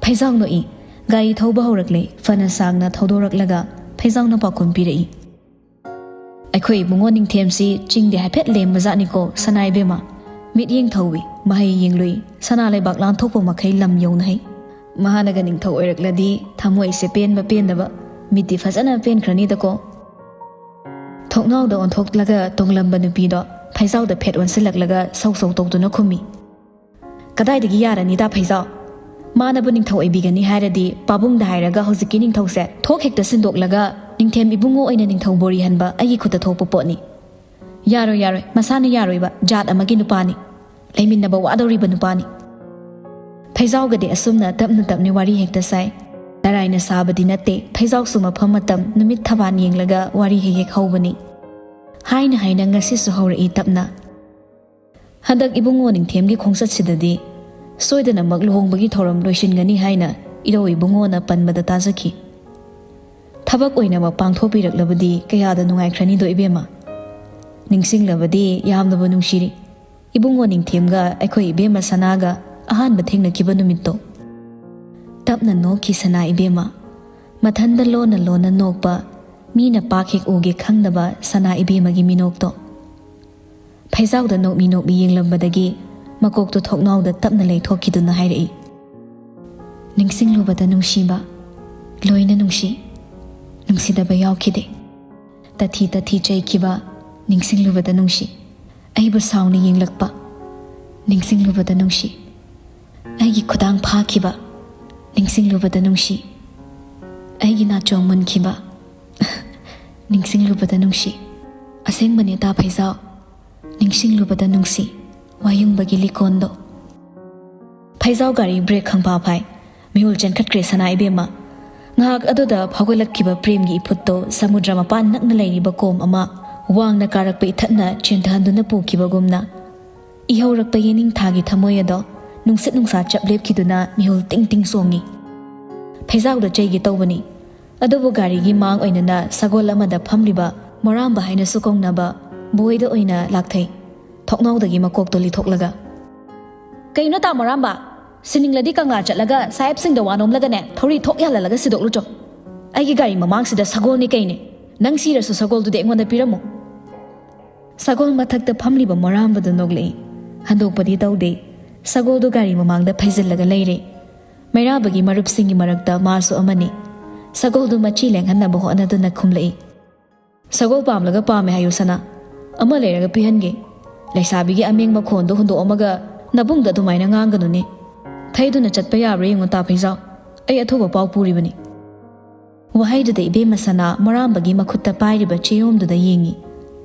ꯐꯩꯖꯥꯎ ꯅꯣꯛꯏ꯫ ꯒꯥꯔꯤ ꯊꯧꯕ ꯍꯧꯔꯛꯂꯦ꯫ ꯐꯅ ꯁꯥꯡꯅ ꯊꯧꯗꯣꯔꯛꯂꯒ ꯐꯩꯖꯥꯎꯅ ꯄꯥꯎꯈꯨꯝ ꯄꯤꯔꯛꯏ꯫ ꯑꯩꯈꯣꯏ ꯏꯕꯨꯡꯉꯣ ꯅꯤꯡꯊꯦꯝꯁꯤ ꯆꯤꯡꯗꯤ ꯍꯥꯏꯐꯦꯠ ꯂꯦꯝꯕꯖꯥꯠꯅꯤꯀꯣ ꯁꯅꯥ ꯏꯕꯦꯝꯃ꯫ ꯃꯤꯠꯌꯦꯡ ꯊꯧꯏ, ꯃꯍꯩ ꯌꯦꯡꯂꯨꯏ, ꯁꯅꯥ ꯂꯩꯕꯥꯛ ꯂꯥꯟꯊꯣꯛꯄ ꯃꯈꯩ ꯂꯝ ꯌꯧꯅ ꯍꯩ꯫ ꯃꯍꯥꯅꯒ ꯅꯤꯡꯊꯧ ꯑꯣꯏꯔꯛꯂꯗꯤ ꯊꯃꯣꯏꯁꯦ ꯄꯦꯟꯕ ꯄꯦꯟꯗꯕ, ꯃꯤꯠꯇꯤ ꯐꯖꯅ ꯄꯦꯟꯈ꯭ꯔꯅꯤꯗꯀꯣ꯫ ꯊꯣꯡꯅꯥꯎꯗ ꯑꯣꯟꯊꯣꯛꯂꯒ ꯇꯣꯡꯂꯝꯕ ꯅꯨꯄꯤꯗꯣ ꯐꯩꯖꯥꯎꯗ ꯐꯦꯠ ꯑꯣꯟꯁꯤꯜꯂꯛꯂꯒ ꯁꯧ ꯁꯧ ꯇꯧꯗꯨꯅ ꯈꯨꯝꯃꯤ꯫ ꯀꯗꯥꯏꯗꯒꯤ ꯌꯥꯔꯅꯤꯗ ꯐꯩꯖꯥꯎ? ꯃꯥꯅꯕꯨ ꯅꯤꯡꯊꯧ ꯑꯣꯏꯕꯤꯒꯅꯤ ꯍꯥꯏꯔꯗꯤ ꯄꯥꯕꯨꯡꯗ ꯍꯥꯏꯔꯒ ꯍꯧꯖꯤꯛꯀꯤ ꯅꯤꯡꯊꯧꯁꯦ ꯊꯣꯛ ꯍꯦꯛꯇ ꯁꯤꯟꯗꯣꯛꯂꯒ ꯅꯤꯡꯊꯦꯝ ꯏꯕꯨꯡꯉꯣ ꯑꯣꯏꯅ ꯅꯤꯡꯊꯧ ꯕꯣꯔꯤ ꯍꯟꯕ ꯑꯩꯒꯤ ꯈꯨꯠꯇ ꯊꯣꯛꯄ ꯄꯣꯠꯅꯤ꯫ ꯌꯥꯔꯣꯏ, ꯌꯥꯔꯣꯏ, ꯃꯁꯥꯅ ꯌꯥꯔꯣꯏꯕ ꯖꯥꯠ ꯑꯃꯒꯤ ꯅꯨꯄꯥꯅꯤ꯫ ꯂꯩꯃꯤꯟꯅꯕ ꯋꯥꯗꯧꯔꯤꯕ ꯅꯨꯄꯥꯅꯤ꯫ ꯐꯩꯖꯥꯎꯒꯗꯤ ꯑꯁꯨꯝꯅ ꯇꯞꯅ ꯇꯞꯅ ꯋꯥꯔꯤ ꯍꯦꯛꯇ ꯁꯥꯏ꯫ ꯇꯔꯥꯏꯅ ꯁꯥꯕꯗꯤ ꯅꯠꯇꯦ, ꯐꯩꯖꯥꯎꯁꯨ ꯃꯐꯝ ꯃꯇꯝ ꯅꯨꯃꯤꯠ ꯊꯕꯥꯟ ꯌꯦꯡꯂꯒ ꯋꯥꯔꯤ ꯍꯦꯛ ꯍꯦꯛ ꯍꯧꯕꯅꯤ꯫ ꯍꯥꯏꯅ ꯍꯥꯏꯅ ꯉꯁꯤꯁꯨ ꯍꯧꯔꯛꯏ ꯇꯞꯅ꯫ ꯍꯟꯗꯛ ꯏꯕꯨꯡꯉꯣ ꯅꯤꯡꯊꯦꯝꯒꯤ ꯈꯣꯡꯆꯠꯁꯤꯗꯗꯤ ꯁꯣꯏꯗꯅꯃꯛ ꯂꯨꯍꯣꯡꯕꯒꯤ ꯊꯧꯔꯝ ꯂꯣꯏꯁꯤꯟꯒꯅꯤ ꯍꯥꯏꯅ ꯏꯙꯧ ꯏꯕꯨꯡꯉꯣꯅ ꯄꯟꯕꯗ ꯇꯥꯖꯈꯤ꯫ ꯊꯕꯛ ꯑꯣꯏꯅꯃꯛ ꯄꯥꯡꯊꯣꯛꯄꯤꯔꯛꯂꯕꯗꯤ ꯀꯌꯥꯗ ꯅꯨꯡꯉꯥꯏꯈ꯭ꯔꯅꯤꯗꯣ ꯏꯕꯦꯝꯃ꯫ ꯅꯤꯡꯁꯤꯡꯂꯕꯗꯤ ꯌꯥꯝꯅꯕꯨ ꯅꯨꯡꯁꯤꯔꯤ꯫ ꯏꯕꯨꯡꯉꯣ ꯅꯤꯡꯊꯦꯝꯒ ꯑꯩꯈꯣꯏ ꯏꯕꯦꯝꯃ ꯁꯅꯥꯒ ꯑꯍꯥꯟꯕ ꯊꯦꯡꯅꯈꯤꯕ ꯅꯨꯃꯤꯠꯇꯣ꯫ ꯇꯞꯅ ꯅꯣꯛꯈꯤ ꯁꯅꯥ ꯏꯕꯦꯝꯃ꯫ ꯃꯊꯟꯗ ꯂꯣꯟꯅ ꯂꯣꯟꯅ ꯅꯣꯛꯄ, ꯃꯤꯅ ꯄꯥꯛ ꯍꯦꯛ ꯎꯒꯦ ꯈꯪꯗꯕ ꯁꯅꯥ ꯏꯕꯦꯝꯃꯒꯤ ꯃꯤꯅꯣꯛꯇꯣ꯫ ꯐꯩꯖꯥꯎꯗ ꯅꯣꯛꯃꯤ ꯅꯣꯛꯃꯤ ꯌꯦꯡꯂꯝꯕꯗꯒꯤ ꯃꯀꯣꯛꯇꯣ ꯊꯣꯛꯅꯥꯎꯗ ꯇꯞꯅ ꯂꯩꯊꯣꯛꯈꯤꯗꯨꯅ ꯍꯥꯏꯔꯛꯏ, "ꯅꯤꯡꯁꯤꯡꯂꯨꯕꯗ ꯅꯨꯡꯁꯤꯕ, ꯂꯣꯏꯅ ꯅꯨꯡꯁꯤ, ꯅꯨꯡꯁꯤꯗꯕ ꯌꯥꯎꯈꯤꯗꯦ꯫ ꯇꯊꯤ ꯇꯊꯤ ꯆꯩꯈꯤꯕ, ꯅꯤꯡꯁꯤꯡꯂꯨꯕꯗ ꯅꯨꯡꯁꯤ꯫ ꯑꯩꯕꯨ ꯁꯥꯎꯅ ꯌꯦꯡꯂꯛꯄ, ꯅꯤꯡꯁꯤꯡꯂꯨꯕꯗ ꯅꯨꯡꯁꯤ꯫ ꯑꯩꯒꯤ ꯈꯨꯗꯥꯡ ꯐꯥꯈꯤꯕ, ꯅꯤꯡꯁꯤꯡꯂꯨꯕꯗ ꯅꯨꯡꯁꯤ꯫ ꯑꯩꯒꯤ ꯅꯥꯆꯣꯡ ꯃꯨꯟꯈꯤꯕ, ꯅꯤꯡꯁꯤꯡꯂꯨꯕꯗ ꯅꯨꯡꯁꯤ꯫ ꯑꯁꯦꯡꯕꯅꯦ ꯇꯥ ꯐꯩꯖꯥꯎ, ꯅꯤꯡꯁꯤꯡꯂꯨꯕꯗ ꯅꯨꯡꯁꯤ, ꯋꯥꯌꯨꯡꯕꯒꯤ ꯂꯤꯀꯣꯟꯗꯣ꯫" ꯐꯩꯖꯥꯎ ꯒꯥꯔꯤ ꯕ꯭ꯔꯦꯛ ꯈꯪꯐꯥ ꯐꯥꯏ꯫ ꯃꯤꯍꯨꯜ ꯆꯦꯟꯈꯠꯈ꯭ꯔꯦ ꯁꯅꯥ ꯏꯕꯦꯝꯃ꯫ ꯉꯥꯏꯍꯥꯛ ꯑꯗꯨꯗ ꯐꯥꯎꯒꯠꯂꯛꯈꯤꯕ ꯄ꯭ꯔꯦꯝꯒꯤ ꯏꯐꯨꯠꯇꯣ ꯁꯃꯨꯗ꯭ꯔ ꯃꯄꯥꯟ ꯅꯛꯅ ꯂꯩꯔꯤꯕ ꯀꯣꯝ ꯑꯃ ꯋꯥꯡꯅ ꯀꯥꯔꯛꯄ ꯏꯊꯠꯅ ꯆꯦꯟꯊꯍꯟꯗꯨꯅ ꯄꯨꯈꯤꯕꯒꯨꯝꯅ꯫ ꯏꯍꯧꯔꯛꯄ ꯌꯦꯅꯤꯡꯊꯥꯒꯤ ꯊꯃꯣꯏ ꯑꯗꯣ ꯅꯨꯡꯁꯤꯠ ꯅꯨꯡꯁꯥ ꯆꯞ ꯂꯦꯞꯈꯤꯗꯨꯅ ꯃꯤꯍꯨꯜ ꯇꯤꯡ ꯇꯤꯡ ꯆꯣꯡꯉꯤ꯫ ꯐꯩꯖꯥꯎꯗ ꯆꯩꯒꯦ ꯇꯧꯕꯅꯤ꯫ ꯑꯗꯨꯕꯨ ꯒꯥꯔꯤꯒꯤ ꯃꯥꯡ ꯑꯣꯏꯅꯅ ꯁꯒꯣꯜ ꯑꯃꯗ ꯐꯝꯂꯤꯕ ꯃꯣꯔꯥꯝꯕ ꯍꯥꯏꯅꯁꯨ ꯀꯧꯅꯕ ꯕꯣꯏꯗ ꯑꯣꯏꯅ ꯂꯥꯛꯊꯩ꯫ ꯊꯣꯛꯅꯥꯎꯗꯒꯤ ꯃꯀꯣꯛꯇꯣ ꯂꯤꯊꯣꯛꯂꯒ, "ꯀꯩꯅꯣ ꯇꯥ ꯃꯣꯔꯥꯝꯕ? ꯁꯤꯅꯤꯡꯂꯗꯤ ꯀꯪꯂꯥ ꯆꯠꯂꯒ ꯁꯥꯍꯦꯕꯁꯤꯡꯗ ꯋꯥ ꯅꯣꯝꯂꯒꯅꯦ, ꯊꯧꯔꯤ ꯊꯣꯛ ꯌꯥꯜꯍꯜꯂꯒ ꯁꯤꯗꯣꯛꯂꯨꯆꯣ꯫ ꯑꯩꯒꯤ ꯒꯥꯔꯤ ꯃꯃꯥꯡꯁꯤꯗ ꯁꯒꯣꯜꯅꯤ ꯀꯩꯅꯦ꯫ ꯅꯪ ꯁꯤꯔꯁꯨ ꯁꯒꯣꯜꯗꯨꯗꯤ ꯑꯩꯉꯣꯟꯗ ꯄꯤꯔꯝꯃꯨ꯫ ꯁꯒꯣꯜ ꯃꯊꯛꯇ ꯐꯝꯂꯤꯕ ꯃꯣꯔꯥꯝꯕꯗꯨ ꯅꯣꯛꯂꯛꯏ꯫ ꯍꯟꯗꯣꯛꯄꯗꯤ ꯇꯧꯗꯦ꯫ ꯁꯒꯣꯜꯗꯨ ꯒꯥꯔꯤ ꯃꯃꯥꯡꯗ ꯐꯩꯖꯤꯜꯂꯒ ꯂꯩꯔꯦ꯫ ꯃꯩꯔꯥꯕꯒꯤ ꯃꯔꯨꯞꯁꯤꯡꯒꯤ ꯃꯔꯛꯇ ꯃꯥꯁꯨ ꯑꯃꯅꯤ꯫ ꯁꯒꯣꯜꯗꯨ ꯃꯆꯤ ꯂꯦꯡꯍꯟꯅꯕ ꯍꯣꯠꯅꯗꯨꯅ ꯈꯨꯝꯂꯛꯏ꯫ ꯁꯒꯣꯜ ꯄꯥꯝꯂꯒ ꯄꯥꯝꯃꯦ ꯍꯥꯏꯌꯨ ꯁꯅꯥ꯫ ꯑꯃ ꯂꯩꯔꯒ ꯄꯤꯍꯟꯒꯦ꯫ ꯂꯩꯁꯥꯕꯤꯒꯤ ꯑꯃꯦꯡ ꯃꯈꯣꯟꯗꯣ ꯍꯨꯟꯗꯣꯛꯑꯝꯃꯒ ꯅꯕꯨꯡꯗ ꯑꯗꯨꯃꯥꯏꯅ ꯉꯥꯡꯒꯅꯨꯅꯦ꯫ ꯊꯩꯗꯨꯅ ꯆꯠꯄ ꯌꯥꯕ꯭ꯔꯥ ꯌꯦꯡꯉꯨ ꯇꯥ ꯐꯩꯖꯥꯎ꯫ ꯑꯩ ꯑꯊꯨꯕ ꯄꯥꯎ ꯄꯨꯔꯤꯕꯅꯤ꯫ ꯋꯥꯍꯩꯗꯨꯗ ꯏꯕꯦꯝꯃ ꯁꯅꯥ ꯃꯣꯔꯥꯝꯕꯒꯤ ꯃꯈꯨꯠꯇ ꯄꯥꯏꯔꯤꯕ ꯆꯦꯌꯣꯝꯗꯨꯗ ꯌꯦꯡꯉꯤ꯫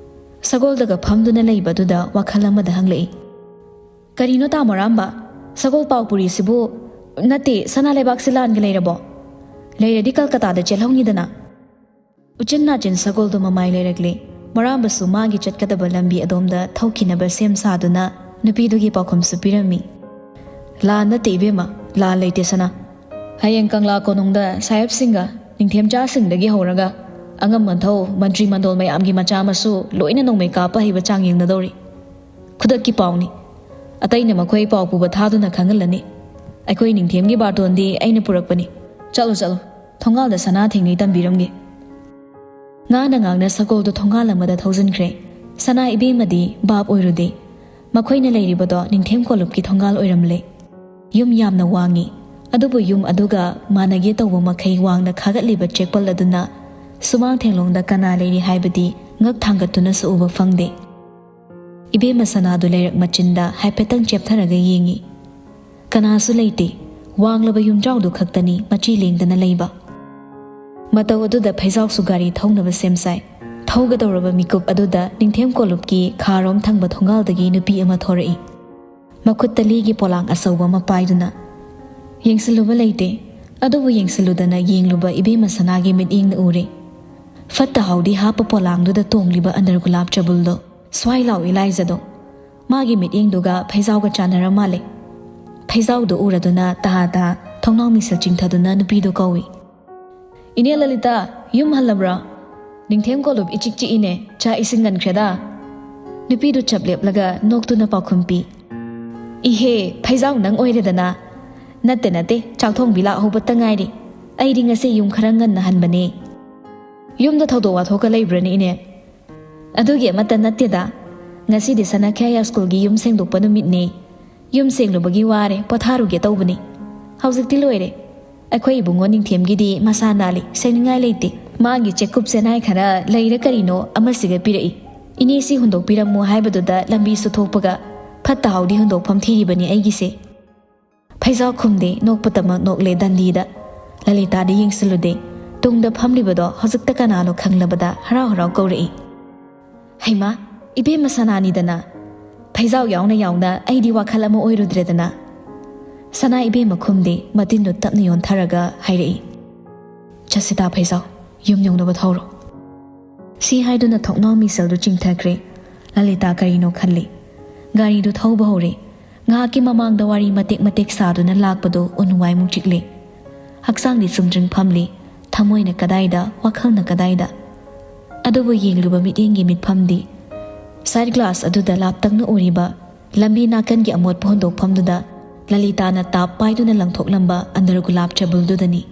ꯁꯒꯣꯜꯗꯒ ꯐꯝꯗꯨꯅ ꯂꯩꯕꯗꯨꯗ ꯋꯥꯈꯜ ꯑꯃꯗ ꯍꯪꯂꯛꯏ꯫ ꯀꯔꯤꯅꯣ ꯇꯥ ꯃꯣꯔꯥꯝꯕ? ꯁꯒꯣꯜ ꯄꯥꯎ ꯄꯨꯔꯤꯁꯤꯕꯨ? ꯅꯠꯇꯦ, ꯁꯅꯥ ꯂꯩꯕꯥꯛꯁꯤ ꯂꯥꯟꯒ ꯂꯩꯔꯕꯣ? ꯂꯩꯔꯗꯤ ꯀꯜꯀꯇꯥꯗ ꯆꯦꯜꯍꯧꯅꯤꯗꯅ꯫ ꯎꯆꯤꯟ ꯅꯥꯆꯤꯟ ꯁꯒꯣꯜꯗꯨ ꯃꯃꯥꯏ ꯂꯩꯔꯛꯂꯦ꯫ ꯃꯣꯔꯥꯝꯕꯁꯨ ꯃꯥꯒꯤ ꯆꯠꯀꯗꯕ ꯂꯝꯕꯤ ꯑꯗꯣꯝꯗ ꯊꯧꯈꯤꯅꯕ ꯁꯦꯝ ꯁꯥꯗꯨꯅ ꯅꯨꯄꯤꯗꯨꯒꯤ ꯄꯥꯎꯈꯨꯝꯁꯨ ꯄꯤꯔꯝꯃꯤ꯫ ꯂꯥꯟ ꯅꯠꯇꯦ ꯏꯕꯦꯝꯃ, ꯂꯥꯟ ꯂꯩꯇꯦ ꯁꯅꯥ꯫ ꯍꯌꯦꯡ ꯀꯪꯂꯥ ꯀꯣꯅꯨꯡꯗ ꯁꯥꯍꯦꯕꯁꯤꯡꯒ ꯅꯤꯡꯊꯦꯝꯆꯥꯁꯤꯡꯗꯒꯤ ꯍꯧꯔꯒ ꯑꯉꯝ ꯑꯟꯊꯧ, ꯃꯟꯇ꯭ꯔꯤ ꯃꯟꯗꯣꯜ ꯃꯌꯥꯝꯒꯤ ꯃꯆꯥ ꯃꯁꯨ ꯂꯣꯏꯅ ꯅꯣꯡꯃꯩ ꯀꯥꯞꯄ ꯍꯩꯕ ꯆꯥꯡ ꯌꯦꯡꯅꯗꯧꯔꯤ꯫ ꯈꯨꯗꯛꯀꯤ ꯄꯥꯎꯅꯤ꯫ ꯑꯇꯩꯅ ꯃꯈꯣꯏ ꯄꯥꯎ ꯄꯨꯕ ꯊꯥꯗꯨꯅ ꯈꯪꯍꯜꯂꯅꯤ꯫ ꯑꯩꯈꯣꯏ ꯅꯤꯡꯊꯦꯝꯒꯤ ꯕꯥꯔꯇꯣꯟꯗꯤ ꯑꯩꯅ ꯄꯨꯔꯛꯄꯅꯤ꯫ ꯆꯠꯂꯨ, ꯆꯠꯂꯨ꯫ ꯊꯣꯡꯒꯥꯜꯗ ꯁꯅꯥ ꯊꯦꯡꯅꯩ ꯇꯝꯕꯤꯔꯝꯒꯦ꯫ ꯉꯥꯅ ꯉꯥꯡꯅ ꯁꯒꯣꯜꯗꯨ ꯊꯣꯡꯒꯥꯜ ꯑꯃꯗ ꯊꯧꯖꯤꯟꯈ꯭ꯔꯦ꯫ ꯁꯅꯥ ꯏꯕꯦꯝꯃꯗꯤ ꯚꯥꯞ ꯑꯣꯏꯔꯨꯗꯦ꯫ ꯃꯈꯣꯏꯅ ꯂꯩꯔꯤꯕꯗꯣ ꯅꯤꯡꯊꯦꯝ ꯀꯣꯂꯨꯞꯀꯤ ꯊꯣꯡꯒꯥꯜ ꯑꯣꯏꯔꯝꯂꯦ꯫ ꯌꯨꯝ ꯌꯥꯝꯅ ꯋꯥꯡꯉꯤ꯫ ꯑꯗꯨꯕꯨ ꯌꯨꯝ ꯑꯗꯨꯒ ꯃꯥꯟꯅꯒꯦ ꯇꯧꯕ ꯃꯈꯩ ꯋꯥꯡꯅ ꯈꯥꯒꯠꯂꯤꯕ ꯆꯦꯛꯄꯜ ꯑꯗꯨꯅ ꯁꯨꯃꯥꯡ ꯊꯦꯡꯂꯣꯡꯗ ꯀꯅꯥ ꯂꯩꯔꯤ ꯍꯥꯏꯕꯗꯤ ꯉꯛ ꯊꯥꯡꯒꯠꯇꯨꯅꯁꯨ ꯎꯕ ꯐꯪꯗꯦ꯫ ꯏꯕꯦꯝꯃ ꯁꯅꯥꯗꯨ ꯂꯩꯔꯛ ꯃꯆꯤꯟꯗ ꯍꯥꯏꯐꯦꯠꯇꯪ ꯆꯦꯞꯊꯔꯒ ꯌꯦꯡꯉꯤ꯫ ꯀꯅꯥꯁꯨ ꯂꯩꯇꯦ꯫ ꯋꯥꯡꯂꯕ ꯌꯨꯝꯖꯥꯎꯗꯨ ꯈꯛꯇꯅꯤ ꯃꯆꯤ ꯂꯦꯡꯗꯅ ꯂꯩꯕ꯫ ꯃꯇꯧ ꯑꯗꯨꯗ ꯐꯩꯖꯥꯎꯁꯨ ꯒꯥꯔꯤ ꯊꯧꯅꯕ ꯁꯦꯝ ꯁꯥꯏ꯫ ꯊꯧꯒꯗꯧꯔꯕ ꯃꯤꯀꯨꯞ ꯑꯗꯨꯗ ꯅꯤꯡꯊꯦꯝ ꯀꯣꯂꯨꯞꯀꯤ ꯈꯥꯔꯣꯝ ꯊꯪꯕ ꯊꯣꯡꯒꯥꯜꯗꯒꯤ ꯅꯨꯄꯤ ꯑꯃ ꯊꯣꯔꯛꯏ꯫ ꯃꯈꯨꯠꯇ ꯂꯤꯒꯤ ꯄꯣꯂꯥꯡ ꯑꯆꯧꯕ ꯑꯃ ꯄꯥꯏꯗꯨꯅ꯫ ꯌꯦꯡꯁꯤꯜꯂꯨꯕ ꯂꯩꯇꯦ꯫ ꯑꯗꯨꯕꯨ ꯌꯦꯡꯁꯤꯜꯂꯨꯗꯅ ꯌꯦꯡꯂꯨꯕ ꯏꯕꯦꯝꯃ ꯁꯅꯥꯒꯤ ꯃꯤꯠꯌꯦꯡꯅ ꯎꯔꯦ꯫ ꯐꯠꯇ ꯍꯥꯎꯗꯤ ꯍꯥꯞꯄ ꯄꯣꯂꯥꯡꯗꯨꯗ ꯇꯣꯡꯂꯤꯕ ꯑꯟꯗꯔ ꯒꯨꯂꯥꯞ ꯆꯕꯨꯜꯗꯣ ꯁ꯭ꯋꯥꯏ ꯂꯥꯎꯏ ꯂꯥꯏꯖꯗꯣ꯫ ꯃꯥꯒꯤ ꯃꯤꯠꯌꯦꯡꯗꯨꯒ ꯐꯩꯖꯥꯎꯒ ꯆꯥꯟꯅꯔ ꯃꯥꯜꯂꯦ꯫ ꯐꯩꯖꯥꯎꯗꯨ ꯎꯔꯗꯨꯅ ꯇꯍꯥ ꯇꯍꯥ ꯊꯣꯡꯅꯥꯎ ꯃꯤꯁꯤꯜ ꯆꯤꯡꯊꯗꯨꯅ ꯅꯨꯄꯤꯗꯨ ꯀꯧꯏ꯫ "ꯏꯅꯦ ꯂꯂꯤꯇꯥ, ꯌꯨꯝ ꯍꯜꯂꯕ꯭ꯔꯣ? ꯅꯤꯡꯊꯦꯝ ꯀꯣꯂꯨꯞ ꯏꯆꯤꯛ ꯆꯤꯛꯏꯅꯦ, ꯆꯥꯛ ꯏꯁꯤꯡ ꯉꯟꯈ꯭ꯔꯦꯗ?" ꯅꯨꯄꯤꯗꯨ ꯆꯞ ꯂꯦꯞꯂꯒ ꯅꯣꯛꯇꯨꯅ ꯄꯥꯎꯈꯨꯝ ꯄꯤ꯫ "ꯏꯍꯦ, ꯐꯩꯖꯥꯎ ꯅꯪ ꯑꯣꯏꯔꯦꯗꯅ, "ꯅꯠꯇꯦ, ꯅꯠꯇꯦ, ꯆꯥꯛ ꯊꯣꯡꯕꯤ ꯂꯥꯛꯍꯧꯕꯇ ꯉꯥꯏꯔꯤ꯫ ꯑꯩꯗꯤ ꯉꯁꯤ ꯌꯨꯝ ꯈꯔ ꯉꯟꯅ ꯍꯟꯕꯅꯦ꯫" "ꯌꯨꯝꯗ ꯊꯧꯗꯣꯛ ꯋꯥꯊꯣꯛꯀ ꯂꯩꯕ꯭ꯔꯥꯅꯦ, ꯏꯅꯦ?" "ꯑꯗꯨꯒꯤ ꯑꯃꯠꯇ ꯅꯠꯇꯦꯗ꯫ ꯉꯁꯤꯗꯤ ꯁꯅꯥꯈ꯭ꯌꯥ ꯁ꯭ꯀꯨꯜꯒꯤ ꯌꯨꯝ ꯁꯦꯡꯗꯣꯛꯄ ꯅꯨꯃꯤꯠꯅꯦ꯫ ꯌꯨꯝ ꯁꯦꯡꯂꯨꯕꯒꯤ ꯋꯥꯔꯦ, ꯄꯣꯊꯥꯔꯨꯒꯦ ꯇꯧꯕꯅꯤ꯫ ꯍꯧꯖꯤꯛꯇꯤ ꯂꯣꯏꯔꯦ꯫ ꯑꯩꯈꯣꯏ ꯏꯕꯨꯡꯉꯣ ꯅꯤꯡꯊꯦꯝꯒꯤꯗꯤ ꯃꯁꯥ ꯅꯥꯜꯂꯤ, ꯁꯦꯡꯅꯤꯡꯉꯥꯏ ꯂꯩꯇꯦ꯫ ꯃꯥꯒꯤ ꯆꯦꯛꯀꯨꯞ ꯆꯦꯅꯥꯏ ꯈꯔ ꯂꯩꯔ ꯀꯔꯤꯅꯣ ꯑꯃꯁꯤꯒ ꯄꯤꯔꯛꯏ꯫ ꯏꯅꯦ, ꯁꯤ ꯍꯨꯟꯗꯣꯛꯄꯤꯔꯝꯃꯨ ꯍꯥꯏꯕꯗꯨꯗ ꯂꯝꯕꯤꯁꯨ ꯊꯣꯛꯄꯒ ꯐꯠꯇ ꯍꯥꯎꯗꯤ ꯍꯨꯟꯗꯣꯛꯐꯝ ꯊꯤꯔꯤꯕꯅꯤ ꯑꯩꯒꯤꯁꯦ꯫" ꯐꯩꯖꯥꯎ ꯈꯨꯝꯗꯦ, ꯅꯣꯛꯄꯇꯃꯛ ꯅꯣꯛꯂꯦ ꯗꯟꯗꯤꯗ꯫ ꯂꯂꯤꯇꯥꯗꯤ ꯌꯦꯡꯁꯤꯜꯂꯨꯗꯦ꯫ ꯇꯨꯡꯗ ꯐꯝꯂꯤꯕꯗꯣ ꯍꯧꯖꯤꯛꯇ ꯀꯅꯥꯅꯣ ꯈꯪꯂꯕꯗ ꯍꯔꯥꯎ ꯍꯔꯥꯎ ꯀꯧꯔꯛꯏ꯫ "ꯍꯩꯃꯥ, ꯏꯕꯦꯝꯃ ꯁꯅꯥꯅꯤꯗꯅ꯫ ꯐꯩꯖꯥꯎ ꯌꯥꯎꯅ ꯌꯥꯎꯅ ꯑꯩꯗꯤ ꯋꯥꯈꯜ ꯑꯃ ꯑꯣꯏꯔꯨꯗ꯭ꯔꯦꯗꯅ꯫" ꯁꯅꯥ ꯏꯕꯦꯝꯃ ꯈꯨꯝꯗꯦ, ꯃꯇꯤꯟꯗꯨ ꯇꯞꯅ ꯌꯣꯟꯊꯔꯒ ꯍꯥꯏꯔꯛꯏ꯫ "ꯆꯠꯁꯤꯗ ꯐꯩꯖꯥꯎ, ꯌꯨꯝ ꯌꯧꯅꯕ ꯊꯧꯔꯣ꯫" ꯁꯤ ꯍꯥꯏꯗꯨꯅ ꯊꯣꯡꯅꯥꯎ ꯃꯤꯁꯦꯜꯗꯨ ꯆꯤꯡꯊꯈ꯭ꯔꯦ꯫ ꯂꯂꯤꯇꯥ ꯀꯔꯤꯅꯣ ꯈꯜꯂꯤ꯫ ꯒꯥꯔꯤꯗꯨ ꯊꯧꯕ ꯍꯧꯔꯦ꯫ ꯉꯥꯏꯍꯥꯛꯀꯤ ꯃꯃꯥꯡꯗ ꯋꯥꯔꯤ ꯃꯇꯦꯛ ꯃꯇꯦꯛ ꯁꯥꯗꯨꯅ ꯂꯥꯛꯄꯗꯨ ꯎꯟ ꯋꯥꯏꯃꯨꯛ ꯆꯤꯛꯂꯤ꯫ ꯍꯛꯆꯥꯡꯗꯤ ꯆꯨꯝꯗ꯭ꯔꯤꯡ ꯐꯝꯂꯤ, ꯊꯃꯣꯏꯅ ꯀꯗꯥꯏꯗ, ꯋꯥꯈꯜꯅ ꯀꯗꯥꯏꯗ? ꯑꯗꯨꯕꯨ ꯌꯦꯡꯂꯨꯕ ꯃꯤꯠꯌꯦꯡꯒꯤ ꯃꯤꯠꯐꯝꯗꯤ꯫ ꯁꯥꯏꯠ ꯒ꯭ꯂꯥꯁ ꯑꯗꯨꯗ ꯂꯥꯞꯇꯛꯅ ꯎꯔꯤꯕ ꯂꯝꯕꯤ ꯅꯥꯀꯟꯒꯤ ꯑꯃꯣꯠꯄ ꯍꯨꯟꯗꯣꯛꯐꯝꯗꯨꯗ ꯂꯂꯤꯇꯥꯅ ꯇꯥꯞ ꯄꯥꯏꯗꯨꯅ ꯂꯪꯊꯣꯛꯂꯝꯕ ꯑꯟꯗꯔ ꯒꯨꯂꯥꯞ ꯇꯦꯕꯜꯗꯨꯗꯅꯤ꯫